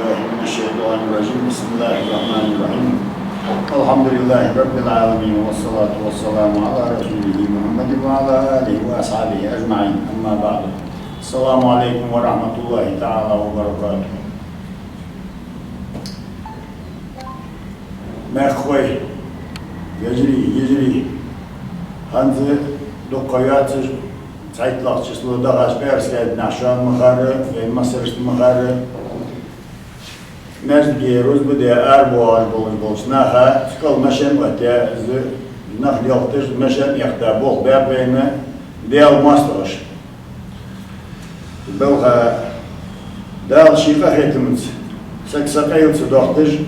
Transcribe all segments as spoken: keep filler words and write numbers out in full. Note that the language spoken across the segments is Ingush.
من الشيطان الرجيم. بسم الله الرحمن الرحيم. الحمد لله رب العالمين، والصلاة والسلام على رسوله محمد وعلى آله وأصحابه أجمعين. أما بعد. السلام عليكم ورحمة الله تعالى وبركاته. Мехкахой, вежарий, йижарий, хӀанз дукха ха йоацаш, цхьайттлагӀча число дахача пӀаьраска дийнахьа шоана ма харра, вай массарашта ма харра, маьждиге рузба де арабоагӀаш болаш болча наха, цкъа машен а оттаяь, из нах лелхаш, машен а эхта, болх баьб вайна Даьла моастагӀаша. Балха, Дала ший къахетамца саг са къайла ца дохийташ,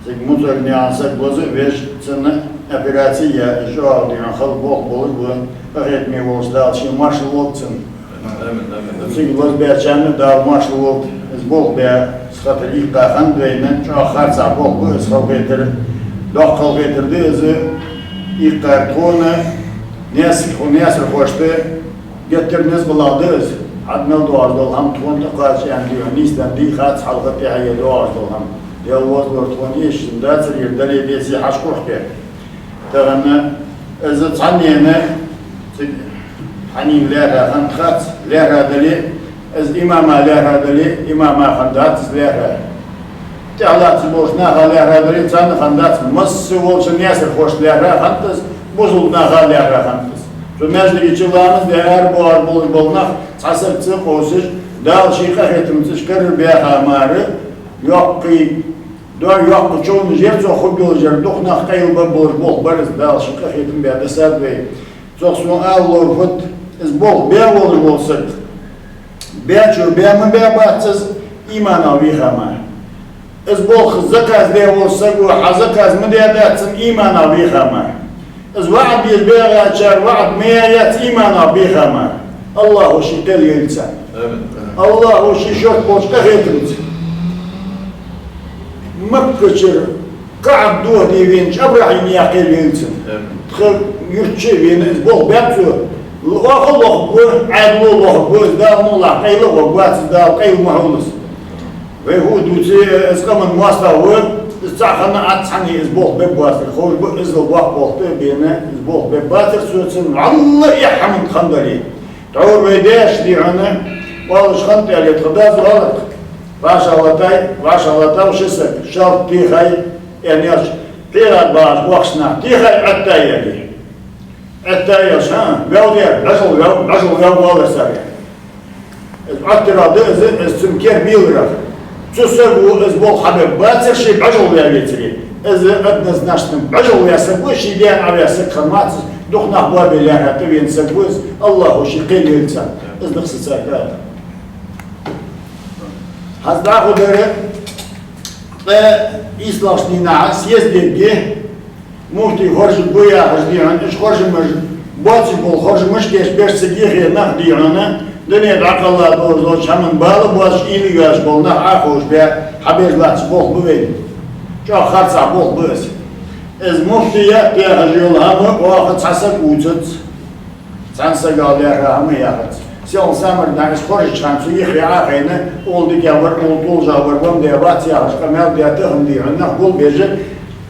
цига муцӀаргнаькъан саг лаза а веш, цунна операци яь, чӀоагӀа дийна хала болх болаш ба, къахетаме волча Дала ший маршал лулда цунна. Амин, амин, амин. Цига лазабаьчарна Дала маршал лулда, из болх баь, из хатар иккха хиннад вайна, чӀоагӀа харцахьа болх ба из халахетар, доккха халахетар да из, иккхар тхона, Наьсар-, Наьсархошта, геттара низ балагӀа да из, хьа мел доагӀаш дола хӀама тхона тӀакхача аьнна дий хьона, нийсденна дий хац, хьалха тӀехьа е доагӀаш дола хӀама. Даьла возалора тхона эшаш дацар ер, дале беце хьашт кхухьке. Тахан из цхьаннена, цига хьанна лаьрхӀа хиннад хац, лаьрхӀа дале, из имама лаьрхӀа дале, имама хиннадац из лаьрхӀа. ТӀехьа латташ болча наха лаьрхӀа дале, царна хиннадац, масса волча Наьсархошта лаьрхӀа хиннад из, бусалба наха лаьрхӀа хиннад из. Цу маьждиге чу ламаз де арабоагӀаш болаш бола нах цхьа саг ца къовсаш, Дала ший къахетамца уж карара баьха мара, йоккхий, дой йоккха човнаш яр цох хургйолаш яр, дукха нах къайла бергболаш болх бар из, Дала ший къахетам баь дисад вай. Цох сона ала ловра фуд, из болх баь волаш вола саг, баьчо баь ма баь бац из, иманах вийха мара. Из болх заказ даь волча саго хьа заказ ма даь дац цунна, иманах вийха мара. Из ваӀад еш багӀачар ваӀад ма яь яц, иманах вийха мара. АллахӀа ший кхел йойла царна. Амин. АллахӀа ший шортта болча къахетамца Маккачара КаӀба дохаде веннача АбрахӀа кхел йойла царна. Амин. Тха юрта чу а вена из болх баьб цо. Оаха а лохаргва, Ӏаьдало а лохаргва из, Дала мукъалахь, къайла а гӀоргвац из, Дала къайла ма хьулда из. Вай фу а дувце, из къаман моастагӀа ва, из цхьа хана а цхьанне из болх бергбацар, ховш ба, иззал боккха болх тӀа а бена, из болх бергбацар цо, цунна вӀалла эхь хӀама хинна дале. ТӀаккха вай даьша дий хьона, оалаш хиннад аьле, тха дас оалар: вӀашагӀлатай, вӀашагӀлатав ши саг, шалта техай, аьнна, яхаш, пхьера багӀаш бохаш нах, техай, Ӏеттай, аьле. Ӏеттай, аьлча, хӀаа, ваьв дер, бӀажал ваьв, бӀажал ваьв, оалар цар. Из Ӏоттарах да из, из цун кер беларах. Цу саго из болх хьабергбацар, ше бӀажал ваь вецаре. Из однозначно бӀажал ваь саг ва, ший даьна Ӏоваь саг хиннавац из, дукха нах боабе лаьрхӀа тӀавена саг ва из, АллахӀа ший кхел йойла царна. Из да-кх са царга ала. ХӀанз дӀахо дар, ткъаь ийслагӀча дийнахьа съезд ергья, муфтий хоржаргва яхаш дий хьона, уж хоржамаш, боацаш бола хоржамаш деш, беш ца дехе нах дий хьона, дуне дӀакхелла долаш долча хӀаман бала боацаш, уйла йоацаш бола нах Ӏоховшабаь, хьабеш латташ болх ба вайна. ЧӀоагӀа харцахьа болх ба из. Из муфтият яхаш йола хӀама оаха цхьа саг увцац. Цхьан сагах лаьрхӀа хӀама яхац. Селхан самар дӀа из хоржача хана цу юхе Ӏохайна, укхул дикагӀа вар, укхул толашагӀа вар ва ма де вац яхаш, къамаьл даь, тахан дий хьона нах гулбеш,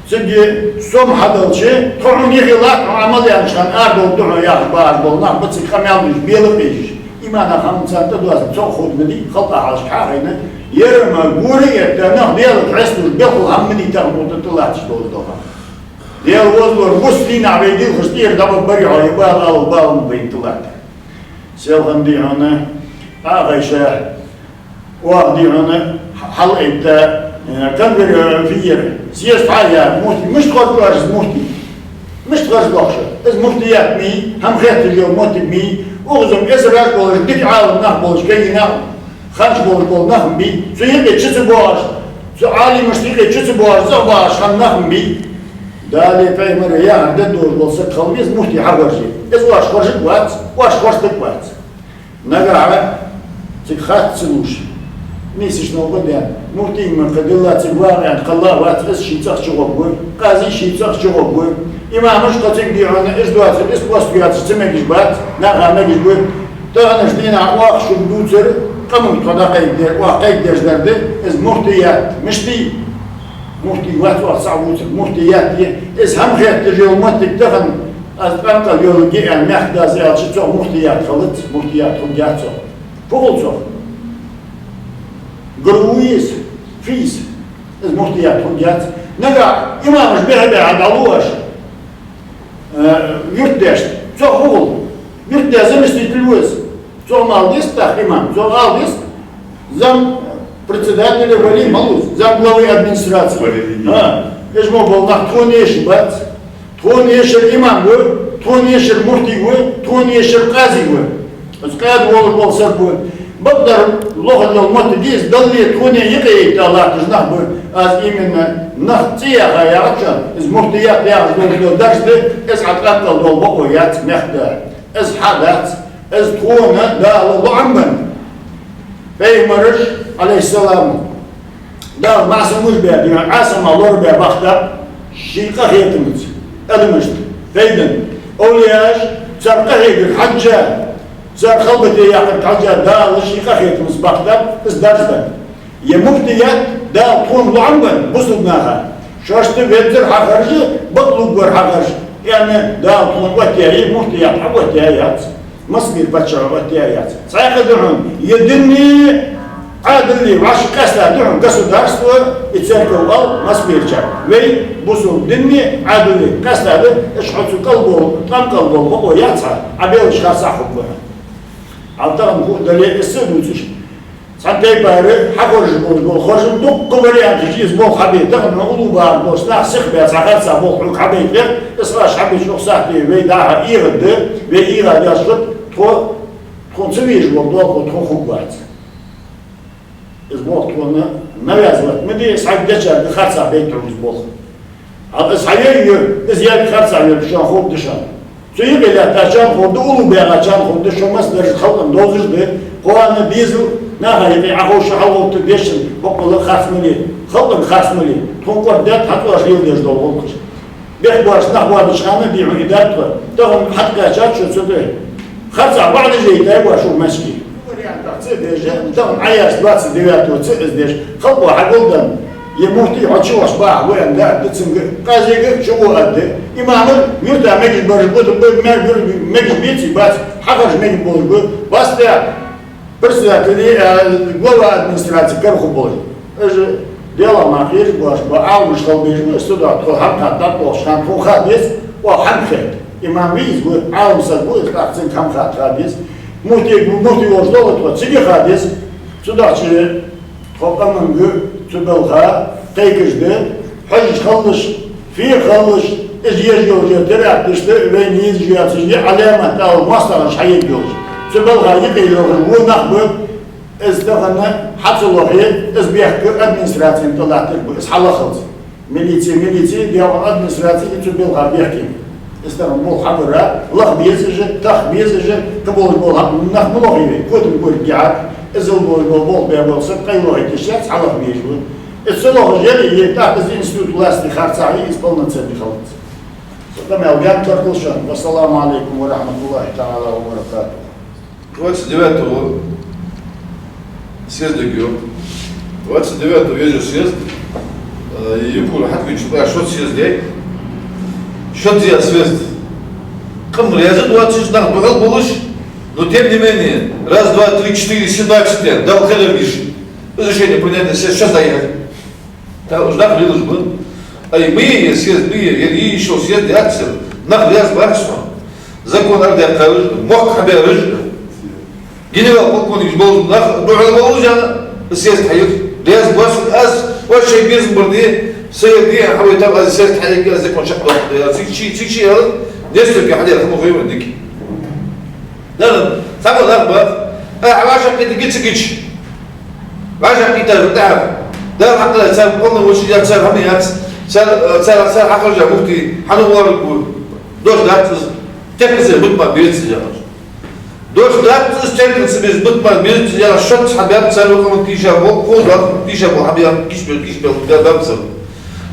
цига сом хьадалча, тхо хьона юхе латт, хьо Ӏамал яьча хана арадовларгда хьона яхаш багӀаш бола нах ба цига къамаьл деш, бела къежаш. Иманах хӀама царна тӀадоаца, цох хургда ма дий, халкъа хьалхашка хьахайна, ер ма гора а этта, нах Даьлага хьесталуш, белхал хӀама ма дий тахан укх тӀа тӀалатташ долаш дола. Даьла возалора, бусалба дийнахьа вай дилхаш тӀера дӀабаргбарий хьо, е бала алал бала ма бий тӀалатта. Селхан дий хьона, Ӏохайша, оаха дий хьона, хьалъайтта, э, конфер-, э, фиер, съезд хьаяь, муфтий, мишта хоржаргва из муфтий? Мишта хоржаргва из? Из муфтият ма йий, хӀама хетташ йола муфтий ма йий, укхаза-м эсараш болаш, дика Ӏалам нах болаш, кагий нах, харжа болаш бола нах ма бий, цу юкъе чу ца боагӀаш, цу Ӏалимашта юкъе чу ца боагӀаш, цӀагӀа багӀаш хинна нах ма бий. Далеи пайхамареи яхар де долаш вола саг хила веза муфтий хьахорже. Из оаш хоржаргвац, оаш хоржаргвац. Нагахьа цига хатта ца луш, нийсача новкъа даьнна, муфтий ма кхы дилла цига вагӀа аьнна, кхелла а вац, из ший цӀагӀа чугӀоргва, къази ший цӀагӀа чугӀоргва, имамаш кхы цига дий хьона, из доацар, из пост йоацаш ца мегаш бац, наха мегаш ба. Таханарча дийнахьа оаха шуга дувцар, Къаман тхо дӀакхайкаде-, оаха кхайкадеш дар да, из муфтият мишта я, муфти вац оаха цхьа вувцар, муфтият я. Из хӀама хетташ йола моттиг тахан, аз къамкъал йолга я аьнна, мехкдас аьлча, цох муфтият хилац, муфтият хургьяц цох. Фу хул цох? Гуру из, фу из? Из муфтият хургьяц. Нагахь имамаш бехе-бехе дӀалу оаш, э, юртдешта. Цох фу хул? Юртда заместитель ва из. Цох ма ала деза тӀаккха имам, цох ала деза зам председателя валий ма луз, зам главы администрации. Валий. А, уж мо бола нах тхона эшаш бац. Тхона эшар имам ва, тхона эшар муфти ва, тхона эшар къази ва. Из къади волаш вола саг ва. Бакъдар лохаш йола моттиг я из, Далла тхона юкъе йита латташ нах ба. Аз именно нах цӀи яха яхача, из муфтият яхаш дола дарс да, из хьа къаьттал дола бокъо яц мехкда. Из хьа дац, из тхона Дала лоӀам бенна. Пайхамараш, Ӏалайхиссалам, Дала маӀсумаш баь, дина Ӏасама лорабаь бахийтаб ший къахетамца адамашта, файдана. Овлияаш, цар къахьегар хьежжа, цар халбате яхар хьежжа Дала ший къахетамца бахийтаб из дарс да. Е муфтият Дала тхона лоӀам бенна бусалба наха. Шоашта везар хьахаржа, бакълувргвар хьахаржа, аьнна, Дала тхона оттаяь я, муфтият хьаоттаяь яц. Массабар паччахьо оттаяь яц. Цхьаькха да хьона, е динни Ӏаьдали вӀаши къаьста да хьона государство и церковь ала массабарчар. Вай бусалба динни Ӏаьдали къаьста да, уж хьо цу кӀал бола, тӀемкӀал бола бокъо яц хьа, Ӏа белаш харцахьа хургба хьона. Ӏа тахан фу дале а, из ца дувцаш. Цхьан тайпара хьахоржаш болаш бола хоржам дуккха варианташ я из болх хьабе. Тахан хьона уллув бахаш болаш нах сиха баь цхьа харцахьа болх хьога хьабайта, из оаш хьабеча укх сахьте вай дӀа-хьа эгӀаргда, вай эгӀадаьлча тхо, тхона ца везаш вола дола тхона хургвац. Из болх тхона навязывать ма де, из хьайга дечарга харцахьа байта хьога из болх. Ӏа из хьайой, из яьлча харцахьа йолча шоана хургда шоана. Цу юкъе лаьттачарна хургда, уллув баьгӀачарна хургда, шо массадараш халкъана довзаш да, кхоана дезал наха юкъе Ӏаховша хьалгӀовттаргда шоана, боккъала харц ма ле, халкъана харц ма ле, тхона кӀордадаьд хьа цӀош леладеш дола гӀулакхаш. Бехк боацаш нах боадача хана дийхьа и даьд тхо, тахан хьатӀакхаьчад шо цу тӀа. Харцахьа бахьан деш яйтай ва шо маьждиге. Вариантах ца деш, тахан Ӏа яхаш двадцать девятого ца из деш, халкъо хьагулденна, е муфти хьо чу воаш бахьа ва аьнна, да аргда цунга, къазига чу гӀо аргда. Имамаш юрта мегаш бараш ба, ме-, мегаш беций бац, хьахаржа мегаш болаш ба. Васта председатели, э, глава администрации кара хургболаш. Уж Даьлах мара хезаш боацаш ба, Ӏаламаш хила безаш ба, из цудухьа тхо хӀама хаттар тӀакхоллача хана тхона ха деза, оаха хӀама хет. Имам вий из ва, Ӏалам саг ва из, тӀаккха цунга хӀама хатта ха деза. Муфти, муфти волаш дола тхо, цига ха деза. Цудухьа тхо къаманга цу балха кхайкаш да, хьожаш хилалаш, фу хилалаш, из еш йолча теракташта вайна езаш яцаш я Ӏаламат ала моастагӀаша хьаергйолаш. Цу балха юкъе йоагӀаш ва нах ба, из тахан хьа ца лохе, из бехк администрацена тӀа латтаргба, из хьалахалца. Милици, милици, дегӀа администраци, и цу балха бехке. Из тахан болх хьабара, лаха безаш, таха безаш, кхы болаш бола нах ма лохе вай, котам коргьяхьа, иззал болаш бола болх баь бола саг къайлохийта йиш яц, хьалаха безаш ва. Из ца лохаш яле, е тӀаккха из институт власти харцахьа я, из полноценный хилац. Со тӀа мел гаьна баркал шоана. Вассаламу Ӏалайкум ва рахьматуллахӀи таӀала ва баракатухӀ. Двадцать девятого съезда гуйо. Двадцать девятого еза съезд, э, юкъера хьатӀавеча, шозза съезд яй. Шозза съезд. Къам раьза да, двадцать нах духьал болаш, но тем не менее, раз, два, три, четыре, семнадцать, Дала хьадаргиш. Разрешение принять на съезд шозза яй. ТӀаккха уж нах лелаш ба. Ай, ма е съезд, ма е, е, е ещё съезд яц, нах раьза бац хьона. Закон арадаьккхараш, мохк хьабаьраш, генерал-полковник болаш нах духьал болаш, аьнна, съезд хьаеш. Раьза бац аз, оаш шоай безам бар де, са ер де, хьавайтав аз съезд хьаергья, аз закон чакхдоаккхаргда. Цига ши, цига ши аьлар, Нестерга хьадаьр хӀама хой вайна дика. Нана, цхьабакъда нах ба, а, хьа вӀашагӀкхийтта гица гича. ВӀашагӀкхийттар тӀехьа. Дала хьакъ дац, цар полномочи яц, цар хӀама яц, цар, цар, цар хьахаржа муфти, хьанна гӀоргва. Дош дац из. Теркалца бутма безац яхаш. Дош дац из, теркалца беза, бутма безац яхаш, шозза хьабаьб цар, вокханна тийша бо, кхозлагӀа тийша бо хьабаьб, кийчбел, кийчбел баьб цар.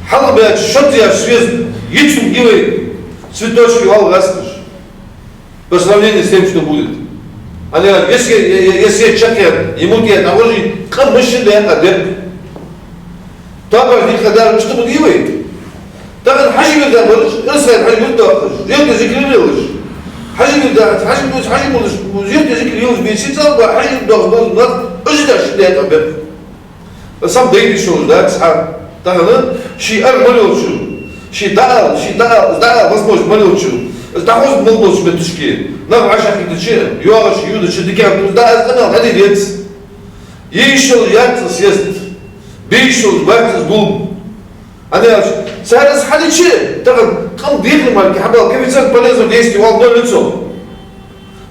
Хьалха баьча шозза яьча съезд йицун гивай цветочки вал гӀаскаш. По сравнению с тем, что будет. Хьанна, е сай, е, е, е сай чакхъяьнна, е муфтият дӀагӀоржий, къам мишта шин декъа дерг. Тоабаш дикха дар мишта ма дий вай. Тахан хьажа вир да бараш, Ирсайна хьажа вир доахаш, зерте зикр лелаш. Хьажа вир да, хьажа вир, хьажа вир, зерте зикр лелаш, бийси цалба, хьажа вир доахаш бола нах, уж да шин декъа берг. Сам дайна йиш йолаш дац хьа. Тахан ший ара мел йолча, ший дӀаала, ший дӀаала, дӀаала возможность мел йолча, дӀахоза мел долча метташка, нах вӀашагӀкхийтача, йоагӀача, ювзача дикагӀа тӀа дӀаала къамаьл хьаде деза. Е йиш йолаш яц из съезд, бе йиш йолаш бац из гулам. Хьанна аьлча, цар из хьадича, тахан къам декъа мара хьабала коэффициент полезного действия оал ноль лицо.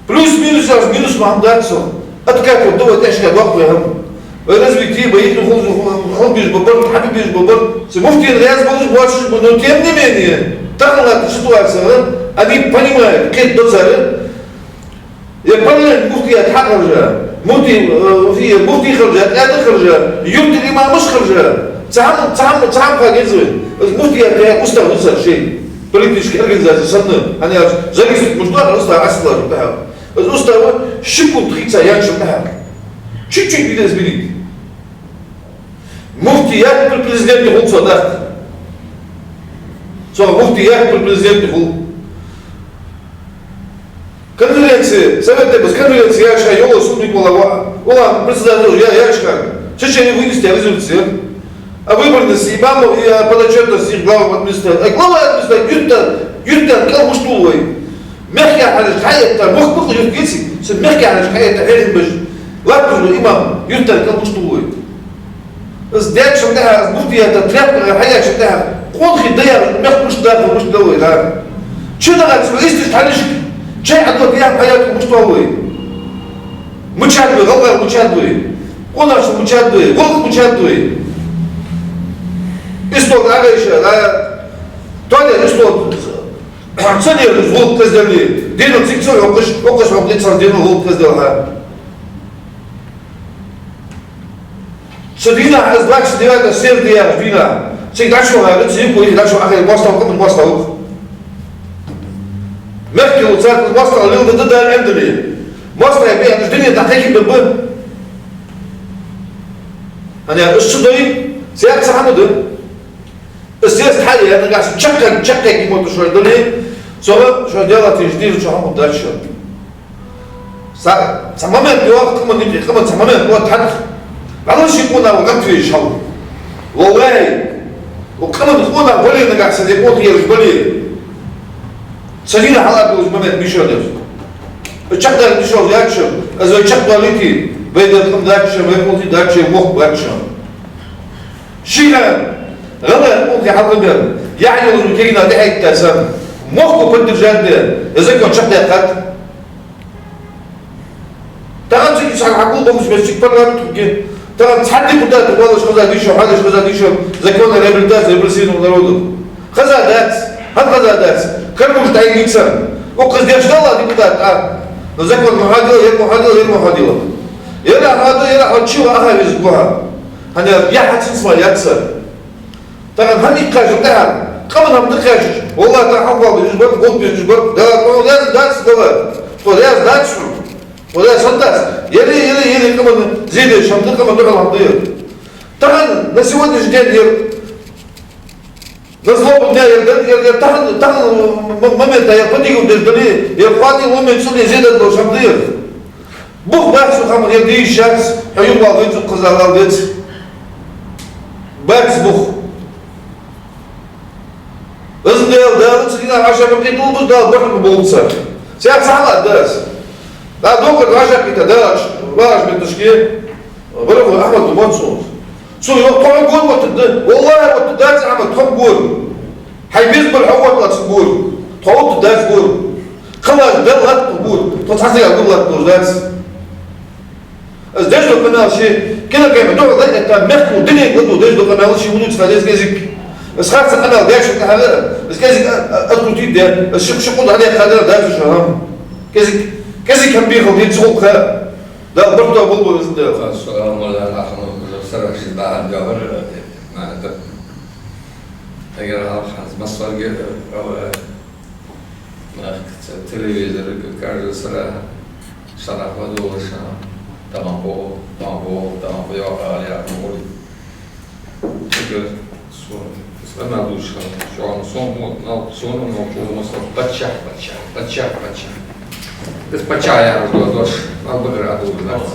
Плюс-минус яхаш, минус ма хӀама дац цох. Откатывать ду вай тӀехьашка доккхий хӀама. Вай развитие ба, йитна хул, хул беш ба барт, хьаби беш ба барт. Цу муфтийна раьза болаш, боацаш ба, но тем не менее, тахан латтача ситуацега, они понимают, кхетаду цар, е парламент муфтият хьахержа, муфти, э, фи-, муфти хержа, къаьда хержа, юртара имамаш хержа, цхьа хӀама, цхьа хӀама, цхьа хӀама ха геза вай. Из муфтият тӀа устав ду цар шоай. Политическая организация санна, хьанна аьлча, зависит муж дохар устав Ӏаслажа тӀехьа. Из устав ши пункт хийца яьча тӀехьа. Чуть-чуть вида изменить. Муфтият при президенте хул цох дахка. Цох муфтият при президенте хул. Конференция, Совет Европы конференция яьча хана, Йовлой Султык вала ва, вала председатель я, яьча хана, цу чу вынести резолюция о выборности имамов и о подотчётности их главам администраций. А глава администрации юрта, юрта кӀал мишта лу вай. Мехка хьалаш хьаэтта, мохк-мохк юрта геци, цу мехка хьалаш хьаэтта хьехам беш. Латташ ва имам, юрта кӀал мишта лу вай. Из даьчул тӀехьа, из муфтият тряпка хьаяьчул тӀехьа, къонахий даяр мехка мишта даха, мишта дала вай дара. Чу дагӀац вай истиш хьалиш, чай Ӏадота яхь хьаят мишта вал вай. Мичад вай, гӀалгӀай мичад вай. Къонахча мичад вай, гӀулакх мичад вай. Истол дӀагӀайша, да, тоаде истол. Ца дер гӀулакх кхездели, дена цига ца хьокхаш, хьокхаш хьокхаш ца дена гӀулакх кхездел хьа. Цу дийнахьа, из двадцать девятое съезд яхача дийнахьа, цига дӀачу хьара, цига кхы дӀачу ахай моастагӀа, къаман моастагӀа. Мехкахой царна моастагӀа леладаь да Дала Ӏемадале. МоастагӀий бе, аьнна, дина дӀакхайкабе ба. Хьанна, из ца дой, цхьа хӀама да. Из съезд хьаяь, нагахьа санна чакхъяь, чакхъяь гимота шоаш дале, цо шоаш делатийша дийзача хӀама дац шоана. Са, цхьа момент йоагӀа къаман юкъе, къаман цхьа момент йоагӀа тхьарх. Валлахӏи, ши къонах ва гӀатвеш хьал. Валлахӏи, ва къаман къонах вале нагахьа санна, е къонах ераш бале. Цу дийнахьа хьалабеллача момент мишо деза. Чакхдаьнна мишо яц шоана, из вай чакхдалийте, вай дер къам дац шоана, вай къонахий дац шоана, мохк бац шоана. Шийга гӀалгӀай къонахий хьалхабаьнна, яхь йолаш кегийна тӀехьайийтта санна, мохк поддержать даь, из закон чакхдаьккхад. Тахан цига цхьан хьакъал бомбаш беш цига парламент хургья. Тахан цхьа депутат валаш хоза дийшо, хьадеш хоза дийшо, закон о реабилитации репрессированных народов. Хоза дац, хӀана хоза дац? Кармуш дӀайига ца. Укхаза деш дала депутат, а? Но закон ма хьадила, ер ма хьадила, ер ма хьадила. Ер а хьаду, ер а хьаду, чу ва аха веза гуха. Хьанна, яхь хьацинца ма яц цар. Тахан хӀама иккхачул тӀехьагӀа, къаман хӀама дӀакхаьчача, валлахӏи, тахан хьалха бе уж бар, гулбе уж бар, Дала тхо лаьца дац, Дала, тхо лаьца дац шоана. Тхо лаьца хӀама дац. Ери, ери, ери, къаман зе деш хӀама да, къаман духьала хӀама да ер. Тахан, на сегодняшний день, ер, на злобу дня, ер, ер, ер, тахан, тахан м-, м-, момент, ер, подигу деш дале, ер, хватит ломе цӀуне зе дадалуш хӀама да ер. Бух бац цу хӀаман, ер дийша яц, хьо юхавала веза, укхаза вала веза. Бац бух. Из Дала, Дала цу дийнахьа вӀашагӀкхеталба уж, Дала барт болба царна. Цар цхьа хӀама дац. ДӀа доккха вӀашагӀкхийтта, Дала, вагӀаш метташка, баркал Ахьмад ва моццо. Цо йоах, тхо хьона гора оттаргда. Валлахӏи, оттаргдац, Ахьмад, тхо хьона гора. Хьай безам бар хьо отталац гора. Тхо оттаргдац гора. Кхалаш дала латт гора. Тхо цхьа сага гора латталуш дац. Из деш дола къамаьл ший, кӀезига-м духьал дӀаэтта, мехкахой дунен гӀадду деш дола къамаьл ший вуйцу хьа деза кӀезига. Из харца къамаьл деш хьа, из кӀезига, а, а, открутить де, из ши, ши къуда хьадаьккха дара дац уж хӀама. КӀезига, кӀезига хӀама бехал дийца гӀулакха. Дала барт болба из Дала. Ассаламу Ӏалайкум, сарахь ши бахьан доагӀар, э, маьӀна да. Эгер хьалха хӀанз массаварга, э, э, нах ца телевизор, каждый сарахь Сана хьадолаш, тахан хо, тахан хо, тахан хо йоаккхагӀа яхаш вар. Цигара сона, сона дувцаш хана, шоана сона мо, нал, сона мо, чула масал, паччахь, паччахь, паччахь, паччахь. Из паччахь яхаш дола дош, мала багара а дувцаш дац.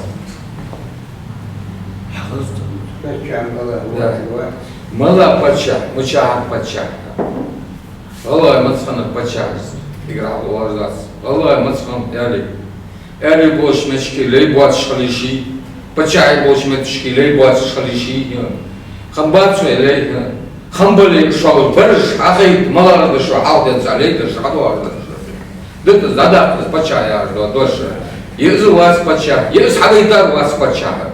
Паччахь мала, да. Мала паччахь, мичахьара паччахь. ГӀалгӀай мацхана паччахьаш, игра хьалуаш дац. ГӀалгӀай мацхан аьле. Аьле болча метте лай боацаш хила йиш я, паччахьи болча метте лай боацаш хила йиш я. Хам бац вай лай, хам бале шоай бараш хьахайта, малагӀа да шо хьалха денз лай дараш хьадоагӀаш да. Дика дӀадаккха из паччахь яхаш дола дош. Е из вац паччахь, е из хьадайтар вац паччахь.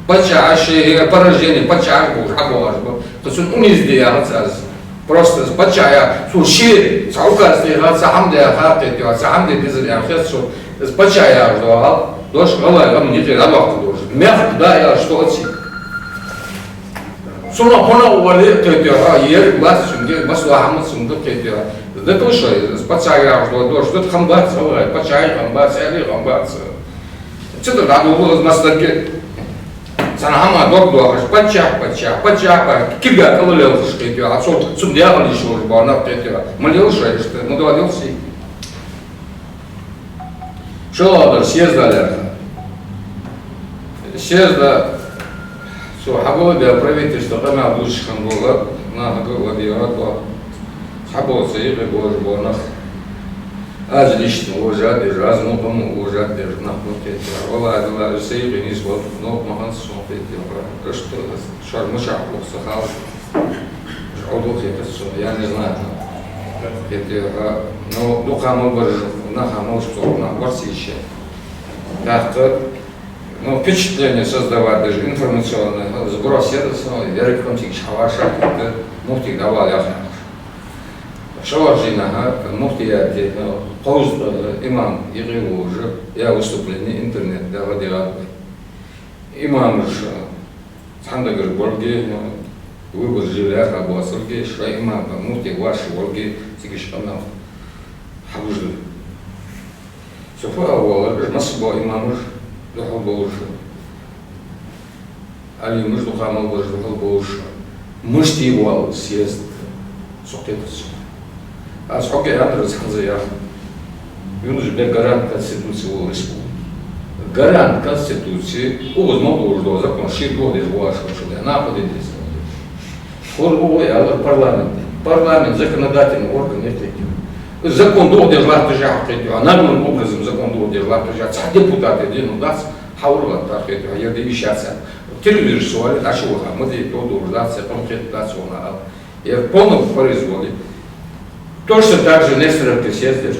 Паччахьаш, е порождение паччахьаш ба уж хьабоагӀаш ба. Тха цунна унизить де яхац аз. Просто из паччахь яхар, цо ше цхьа указ тӀа яхар, цхьа хӀама даьхар, кхетий, цхьа хӀама де дезар яхар хет сона, из паччахь яхаш дола дош гӀалгӀай къаман юкъера дӀадоаккхаргдолаш. Мехка да яхаш тоъаций. Цунах хӀана вале, кхетий, ер лац цунга, масала хӀама цунга, кхетий. Дика шоай, из паччахь яхаш дола дош, дика хам бац, гӀалгӀай паччахьи хам бац, аьлеи хам бац. Цу тӀа дӀадувгӀа из массадарга. Цхьан хӀаман дог доахаш, паччахь, паччахь, паччахь, паччахь, кулга кӀала лелхаш, кхетий, цо, цунна дехал йиш йолаш бола нах, кхетий. Ма лелаш шоай иштта, ма доаделаш из. ШоллагӀдар съезда лаьрхӀа. Съезда цо хьабоалабаь правительство къамаьл дувцаш хинна бола, нахага ладийгӀа тхо. Цхьабола цу юкъе болаш бола нах. Аз лично уважать деш, аз мукъам уважать деш нах ба, кхетий. ВаллахӀи, дилла, аз са юкъе нийсвала новкъа ма хиннад сона, кхетий. Иштта шоаш мичахьа ухаш са хала. Ӏовдал хетац сона, я не знаю. Кхетий, ну, дукха мел бараш, наха мел бараш цох нах барц йиш я. ТӀаккха, ну, впечатление создавать деш, информационный сброс яр сона, ерригача хӀаман тӀа хьавӀашагӀкхийтта, муфтийга дӀавала яхаш. ШоллагӀча дийнахьа муфтияте, ну, кховзткъа имам юкъе волаш, я выступлени интернета тӀа ладийгӀад вай. Имамаш, цхьан дагара болга, ну, выбораш лаьрхӀа боацилга, шоай имам, муфти воаш волга, цигаш къамаьл хьагуш да. Цу фу а воаллар, уж масса бола имамаш духьал болаш, Ӏалимаш дукха мел бараш духьал болаш, мишта воалл съезд, со кхетац. Аз хьога аьннадар, аз хӀанз а йоах. Юнус-Бек гарант Конституции вола республика. Гарант Конституции, укхаза мел долаш дола закон, ший духьал деш воаллаш хилча, дӀа накъа де деза. Хор укхо аьлар парламент. Парламент законодательный орган я, кхетий. Закон духьал деш латташ я, кхетий, наглым образом закон духьал деш латташ я, цхьа депутат я денал дац, хьавар латтар, кхетий, ер де йиш яц. Телевизор чу вале, дӀачуваха, ма де, то долаш дац, къам кхетадац хьона, аьлар. Ер полный произвол я. Точно так же Нестеровке съезд деш.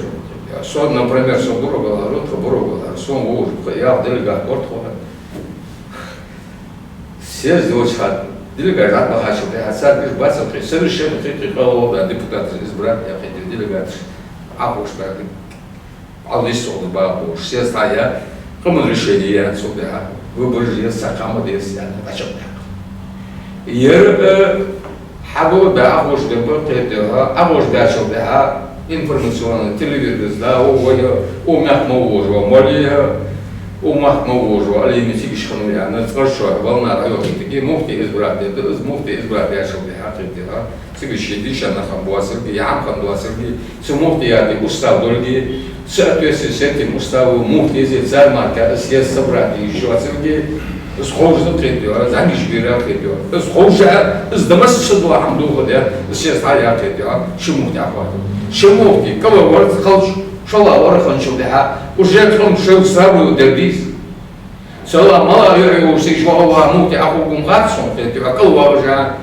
Со, например, со Бурабалара, тха Бурабалара, сона вовзаш пхи-ялх делегат вар тхона. Съезд йолча хана делегаташ дӀабахачул тӀехьагӀа царга уж бацар кхы, совершенно кхы-кхы къайла да депутаташ избрать яь, кхетий, делегаташ Ӏоховшабаьб. Ӏалис согӀа баха болаш, съезд хьаяь, къаман решени яь, цул тӀехьагӀа выбораш еза, цхьаккха хӀама деза аьнна, дӀачакхдаьккхар. Ер, э, хьабоалабаь Ӏоховшабаьб, кхетий, Ӏоховшабаьчул тӀехьагӀа информационный телевизораш да, о, вай, о, мехка мел волаш вола моллеи, о, мехка мел волаш вола Ӏалими, цигаш хиннав аьнна, цкъарчоа волна Ӏойохийтаргья, муфти избрать даьд, из муфти избрать даьчул тӀехьагӀа, кхетий, цигаш ший дийша нах хинна боацилга, е хӀама хинна доацилга, цу муфтияте устав долга, в соответствии с этим уставом муфти еза, цар мара из съезд собрать де йиш йоацилга, из ховш да, кхетий, зӀамигаш бера, кхетий. Из ховш а, из да масса дола хӀама дохадаь, из съезд хьаяь, кхетий, ши муфти Ӏохоадаб. Ши муфти, кӀалвар вар хилча, шоллагӀвар хинначул тӀехьагӀа, уже тхона шоай сравнивать дар деза. Цул а мала юхь йолаш цига шоллагӀа муфти Ӏохувргва хац сона, кхетий, кӀалвоагӀаш а,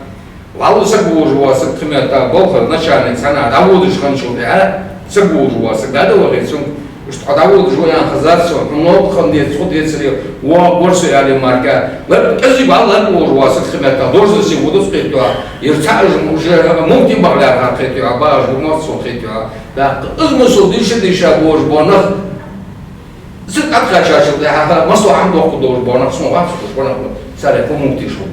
валлахӀи, саг волаш вола саг кхыметтел балхара начальник санна дӀаводаш хинначул тӀехьагӀа, саг волаш вола саг дӀадала вахе цунга, иштта хьо дӀаводаш ва аьнна хезад сона, хьона новкъа хинна деза, цхьа децаре, воагӀа борсу аьле мара, лар кӀезига валла, лар волаш вола саг кхыметтел должности водаш, кхетий, ер цхьа уж уже муфти баха лаьрхӀа, кхетий, багӀаш ба моаршал сона, кхетий, тӀаккха из масал дийша-дийша болаш бола нах, цу тӀа кхаьчачул тӀехьагӀа, масала хӀама дохка долаш бола нах, сона вац уж бола нах, царех фу муфтий шо.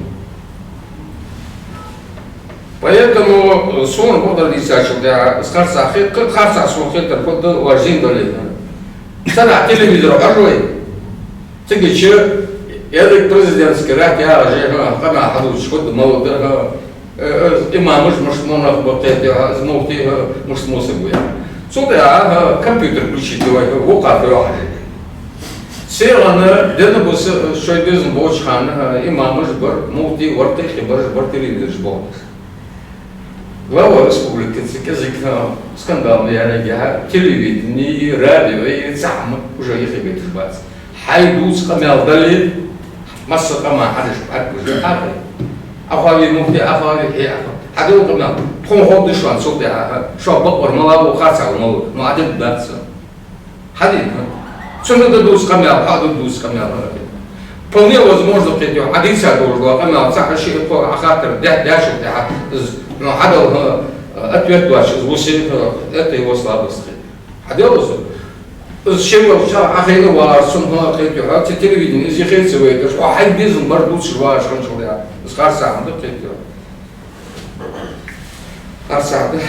Поэтому, э, сона бакъдар дийцачул тӀехьагӀа, из харцахьа хет, харцахьа сона хетар фуд, вай зийна дале. Цхьаннахьа телевизор Ӏойой, Цигача еррига президентски ратта яхаш, хӀа, къамаьл хьадувцаш хургда, малав дар, хӀа, э, э, имамаш мишта мо нах ба кхетий, хӀа, из муфти, хӀа, мишта мо саг ва яхаш. Цул тӀехьагӀа, хӀа, компьютер включить ду вай, хӀа, вокхар хьо хьажа. Селхан денна бус шоай безам болча хана, хӀа, имамаш бар, муфти вар, кхы бараш бар, телевизораш болаш. Глава республики цига кӀезига, хӀа, скандал ма яьннагахьа, телевидени, радио, цхьа хӀама уже юхебетташ бац. Хьай дувца къамаьл дале, масса къаман хьадеш бӀаргагуш да хьакъе. Ӏохайна муфти, Ӏохайна хье, Ӏохайна. Хьадувла къамаьл. Тхона ховргда шоана цул тӀехьагӀа, шоана бакъвар мала ва, харцахьа ва мала ва. Ну, Ӏадин дац. Хьадийна. Цунна да дувца къамаьл, хьа да дувца къамаьл. Вполне возможно, кхетий, Ӏадийца долаш дола къамаьл, цхьа ши кхо хаттар дехьа дешал тӀехьа, из, ну, хьадала, хӀа, ответ доацаш, из вусе, хӀа, это его слабость, кхетий. Хьадоал из. Из шевал ша Ӏохайна вагӀаш, цун хӀа кхетий, хӀа, цу телевидене из яхе ца вайташ, хьо хьай безам бар дувцаш вагӀаш хинначул тӀехьагӀа. Из харцахьа да, кхетий. Харцахьа да.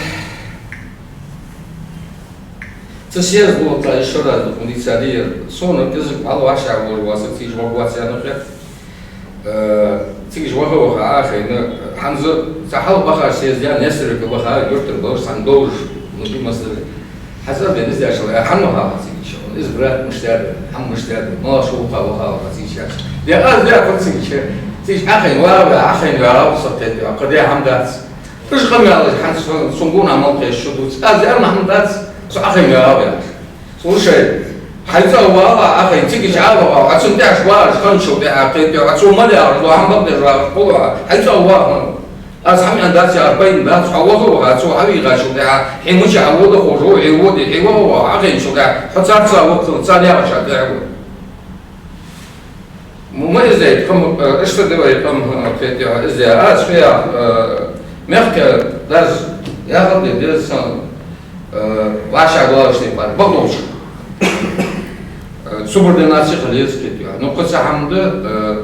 Цу съезда болх ба, ишо раз дукха ница дияр. Сона кӀезига хьалвӀашагӀволаш ва саг, цига ваха вац аьнна хет. Э, цига ваха-ваха Ӏохайна, хӀанз цхьа хьалха бахача съезда Нестеровка ваха, юртара болаш, цхьан долаш, ну, ди масдар. Хьазар бен из дешал, э, хӀана ваха цига ишо? Из брат мишта да, хӀама мишта да, мала шо ваха, ваха цига ишо. Я аз яхар цига ишо. Цига Ӏохайна вагӀа, Ӏохайна вагӀа, со кхетий, кхы де хӀама дац. Уж къамаьлаш хӀанз сона, сона гонахьа мел кхеташ шу дувц. Аз яр Махьмад дац, со Ӏохайна вагӀа яхаш. Слушай, хьай цӀа вагӀа Ӏохайна, цигача Ӏа вагӀа, Ӏа цун тӀехьа вагӀаш хинначул тӀехьагӀа кхетий, Ӏа цо мел яхаш дола хӀама бакъдеш вагӀаш хул Ӏа, хьай цӀа вагӀа. Аз хӀама аьнна дац, яхар пайда дац, хьо ваха-ваха, цо хьавийхачул тӀехьагӀа, хье мича Ӏа вода ховш ва, хье воде, хье ваха-ваха, Ӏохайначул тӀехьагӀа, хьо царца ваха, цар яхача тӀехьа ва. Ма из да, кхы, э, иштта да вай къам, э, кхетий, из да. Аз хӀаьта, э, мехка даже яхал де деза сона, э, вӀашагӀдоалаш тайпара, бакълувча. Э, субординаци хила еза, кхетий. Ну, кхы цхьа хӀама да, э,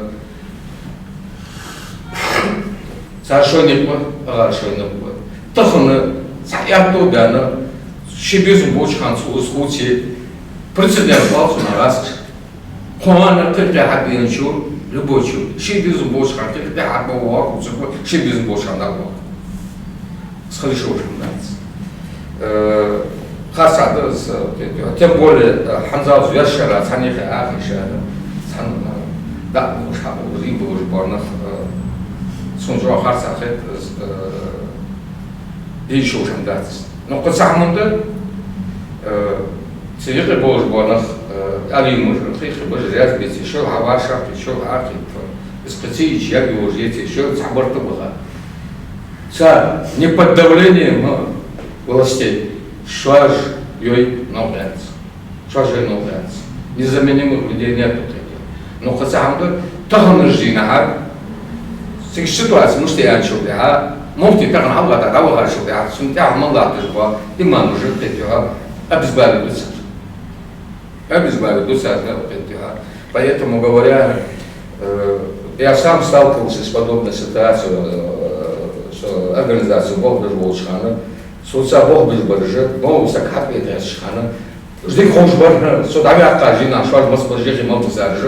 цар шоай никъ ба, агӀар шоай никъ ба. Тахан цхьа аьттув баьнна, ший безам болча хана цу ус хувце, прецедент хул цунах гӀазкхаша. Кхоана кхы-кхы хьабеначо, любой чо, ший безам болча хана кхы-кхы хьабоагӀа, кхы ший безам болча хана дӀабоагӀа. Из хила йиш йолаш хӀама дац. Э, харцахьа да из, э, тем более, э, хӀанзалца вешшара, цхьаннахьа Ӏохайша, цхьан, э, дӀа а болаш, хьа а болаш, рий болаш бола нах, э, сона чӀоагӀа харцахьа хет из, э, де йиш йолаш хӀама дац. Ну, кхы цхьа хӀама да, э, цу юкъе болаш бола нах, э, Ӏалимаш, кхы-кхы бажа раьза беце, шоайла хьавӀашагӀкхийтта, шоайла хьакхийтта, из кхы ца йича ягӀа йолаш еце, шоайла цхьа барт а баха. Цар не под давлением, а, властей, шоаш йой новкъа яц. Шоаш йой новкъа яц. Незаменимых людей нету, кхетий. Ну, кхы цхьа хӀама да, таханарча дийнахьа, цига ситуаци мишта я аьнначул тӀехьагӀа, муфти тахан хьалгӀатта дӀавахачул тӀехьагӀа, цун тӀехьа мел латташ бола имамаш, кхетий, обезглавить ду цар. Обезглавить ду цар, кхетий. Поэтому, говоря, э, я сам сталкивался с подобной ситуацией, э, с организацией болх беш волча хана, соца болх беш бараш, новкъа саг хьатӀавена тӀехьача хана, уж дика ховш бар, со дӀаваьккхача дийнахьа шоаш массабараш яхе мел бисараш,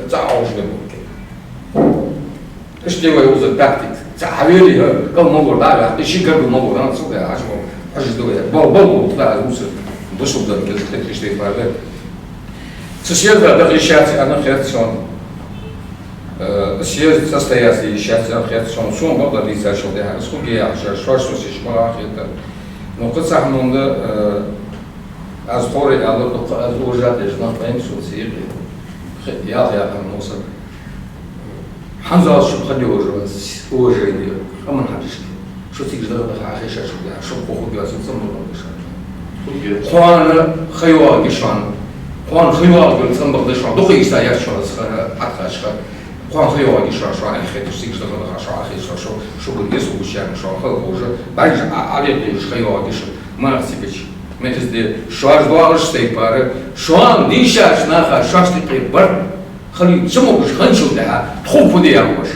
цхьа ховш ма бу. Иштта вай уза тактика. Цхьа хьавели, хӀа, кӀал мел вар дӀаваьккха, ший гаргара мел вар, хӀа, цул тӀехьагӀа хьажа вар. Хьажа да вай. Бал, бал, бал, да, аз уза. Бусалба дин кӀезига хеташ тайпара да. Цу съезда даха йиш яц аьнна хет сона. Э, съезд состояться йиш яц аьнна хет сона. Сона бакъдар дийцачул тӀехьагӀа, из хургья яхаш, шоаш соцаеш ма хетар. Ну, кхы цхьа хӀама да, э, аз ховре аьлар, дукха аз уважать деш нах ба сона цигара. Ялх яхар мосар. ХӀанзалца шуга хила йолаш я уважение, къаман хьадешка. Шо цига даха-даха Ӏохайша шуга, шо кхо хургья, со цамбаргда шоана. Кхоана ха йоагӀаргья шоана. Кхоана ха йоагӀаргья, цамбаргда шоана. Дукха ийса яц шоана, ха, хьатӀахьежача. Кхоана ха йоагӀаргья шоана, шо Ӏохайша, цига даха-даха шо Ӏохайша, шо, шугара еза гучаярна шоана, ха ховш, бажа а, Ӏале дезаш ха йоагӀаргья шо. Мах цигача. Мехазде, шоаш доагӀаш тайпара, шоана дийшача наха шоашта юкъе барт хила ца могаш хинначул тӀехьагӀа, тхога фу де яхаш,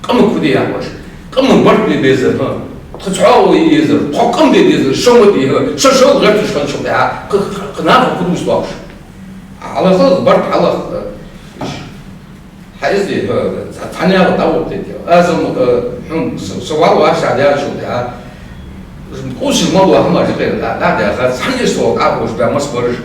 къамага фу де яхаш, къаман барт бе безар, хӀа, тха цхьоагӀо е езар, тхо къам бе безар, шо ма дий, хӀа, шо шоайла гӀерташ хинначул тӀехьагӀа, кхы, кхы, кхы наха фу дувц доахаш. Хьалаха барт, хьалаха, э, иш. Из де, э, цхьа-, цхьанне а дӀагӀоргда. Аз, э, хьона с-, со вала ваш а дяшал де, а? Къувсаш ма лу хӀама жикъе да, да, да, ха, цхьанне а стол тӀабоагӀаш ба, масса бараш.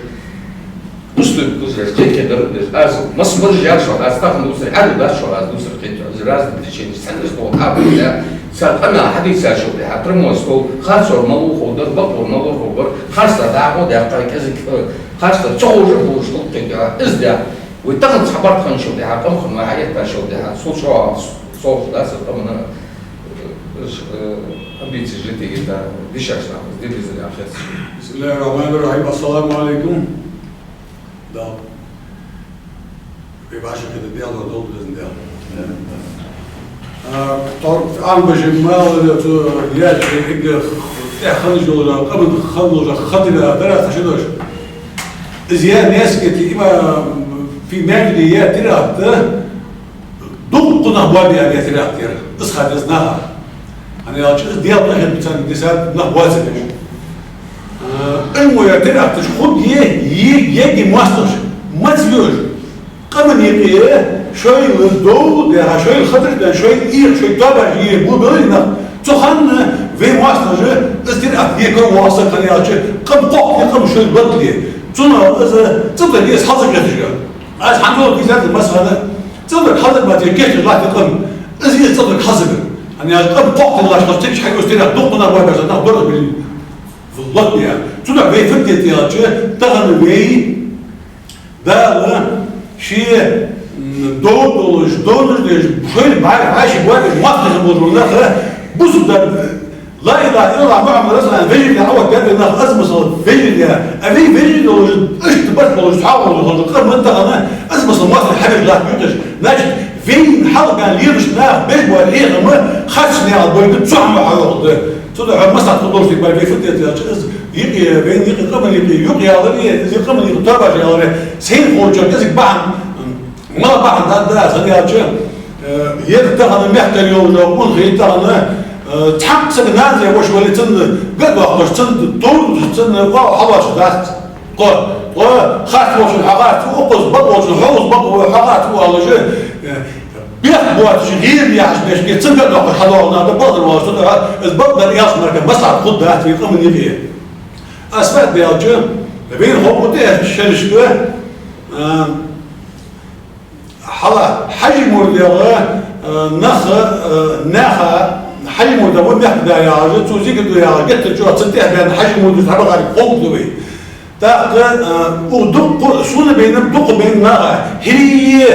Устуй кузараш, кхайкадар деш. Аз масса бараш яр шоана, аз тахан дувцар, хьаьдал дац шоана, аз дувцар кхайкар. Из разный течение, цхьанне а стол тӀабоагӀаш да. Цар къамаьл хьадийцачул тӀехьа, прямой стол, харцо ма лу ховдар, бакъо ма лу ховдар, харцдар дӀагӀо даккха кӀезига, э, харцдар ца ховш а болаш хул кхайкар. Из да. Вай тахан цхьа барт хинначул тӀехьа къам хинна вай хьаэттачул тӀехьа, цул чӀоагӀа совгӀат дац къаман, э, э, амбицеш житиги да, дешаш нах, дивиза яхац. بسم الله الرحمن الرحيم. السلام عليكم. Да. Вай башха кхида дела, долу дезна дела. А, тор-, ам бажи мала, цу, яьча, ига, тӀехьа ханаш йолча, къаман ханаш йолча, хатира, дара, сашидош. Из я несколько, има, фи мягди я тирахта, дуккха нах боабе а я тирахта яр. Из хатта из наха. ХӀана аьлча, из дела тӀехьа бицан десят нах боацараш. А, ин мо я тирахташ худ е, е, е ди мосташ. Мац веш. Къаман юкъе шоайла дов дехьа, шоайла хатар дехьа, шоай ийх, шоай тоабаш е бу белли нах. Цу ханна вай моастагӀаша из тир ат векал вахса хана яьлча, къам кхоккхе, къам шоайла батле. Цунах из цӀабдах ес хьалза гӀерташ га. Аз хьанзо дийзад масхана, цӀабдах хьалза бате гӀерташ латте къам. Из ес цӀабдах хьалза га. ХӀана яьлча къам кхоккхе лаш хьалза тикаш хьайгӀос тирах дуккха нах боабеш нах баргӀа били. Лотмия. Цунах вай фу де аьлча, тахан вай Дала ший, м, дов долаш, довнаш деш, шоайла бӀарахьа ший боабеш, моастагӀа болаш бола нах, бусалба дар, لا إله إلا الله محمد رسول الله, вежарий да, Ӏовад дар нах, аз масала вежарий да. А вай вежарий долаш, иштта барт болаш, цхьа болаш, болаш, къам ма тахан, аз масала моастагӀа хьабеш латта юкъеш. Значит, вайна хьалха лелаш нах, беш бола хьехам, харцахьа бола, цу хӀама хьалха да. Цудухьа массахьа художник бар вай фу де аьлча, из юкъе, вайна юкъе, къаман юкъе, юкъеяларе, из къаман юкъе тоабаш яларе, сайна ховчох кӀезига бахьан, мала бахьан да, да, сан аьлча, э, ер тахан мехкара йолча, унахий тахан, э, цхьаккха сага нана зе воша вале, цунна гӀадваккхаш, цунна товр, цунна вал хьалаш дац. Кхо, кхо, харц волчун хьагӀарц, укхаза бакъ волчун хьогӀаз бакъ, хьагӀарц валаш, э, бехк боацаш, гӀийла яхаш беш, цунга доккха хьадоагӀа надо, бакъдар валаш, цунга, из бакъдар ялш марка, маслахьат хургдац вай къаман юкъе. Аз фу де аьлча, вайна хӀокху тӀехьа шерашка, а, хьала Хьажий-Мурдагара, а, нах, а, наха Хьажий-Мурда ва мехкда яхаш, цо зикар ду яхаш, геттара чӀоагӀа цун тӀехьа баьнна Хьажий-Мурдаш хьабахарг ховш да вай. ТӀаккха, а, укх дуккха, сона бейна, дуккха бейна наха, хӀирий,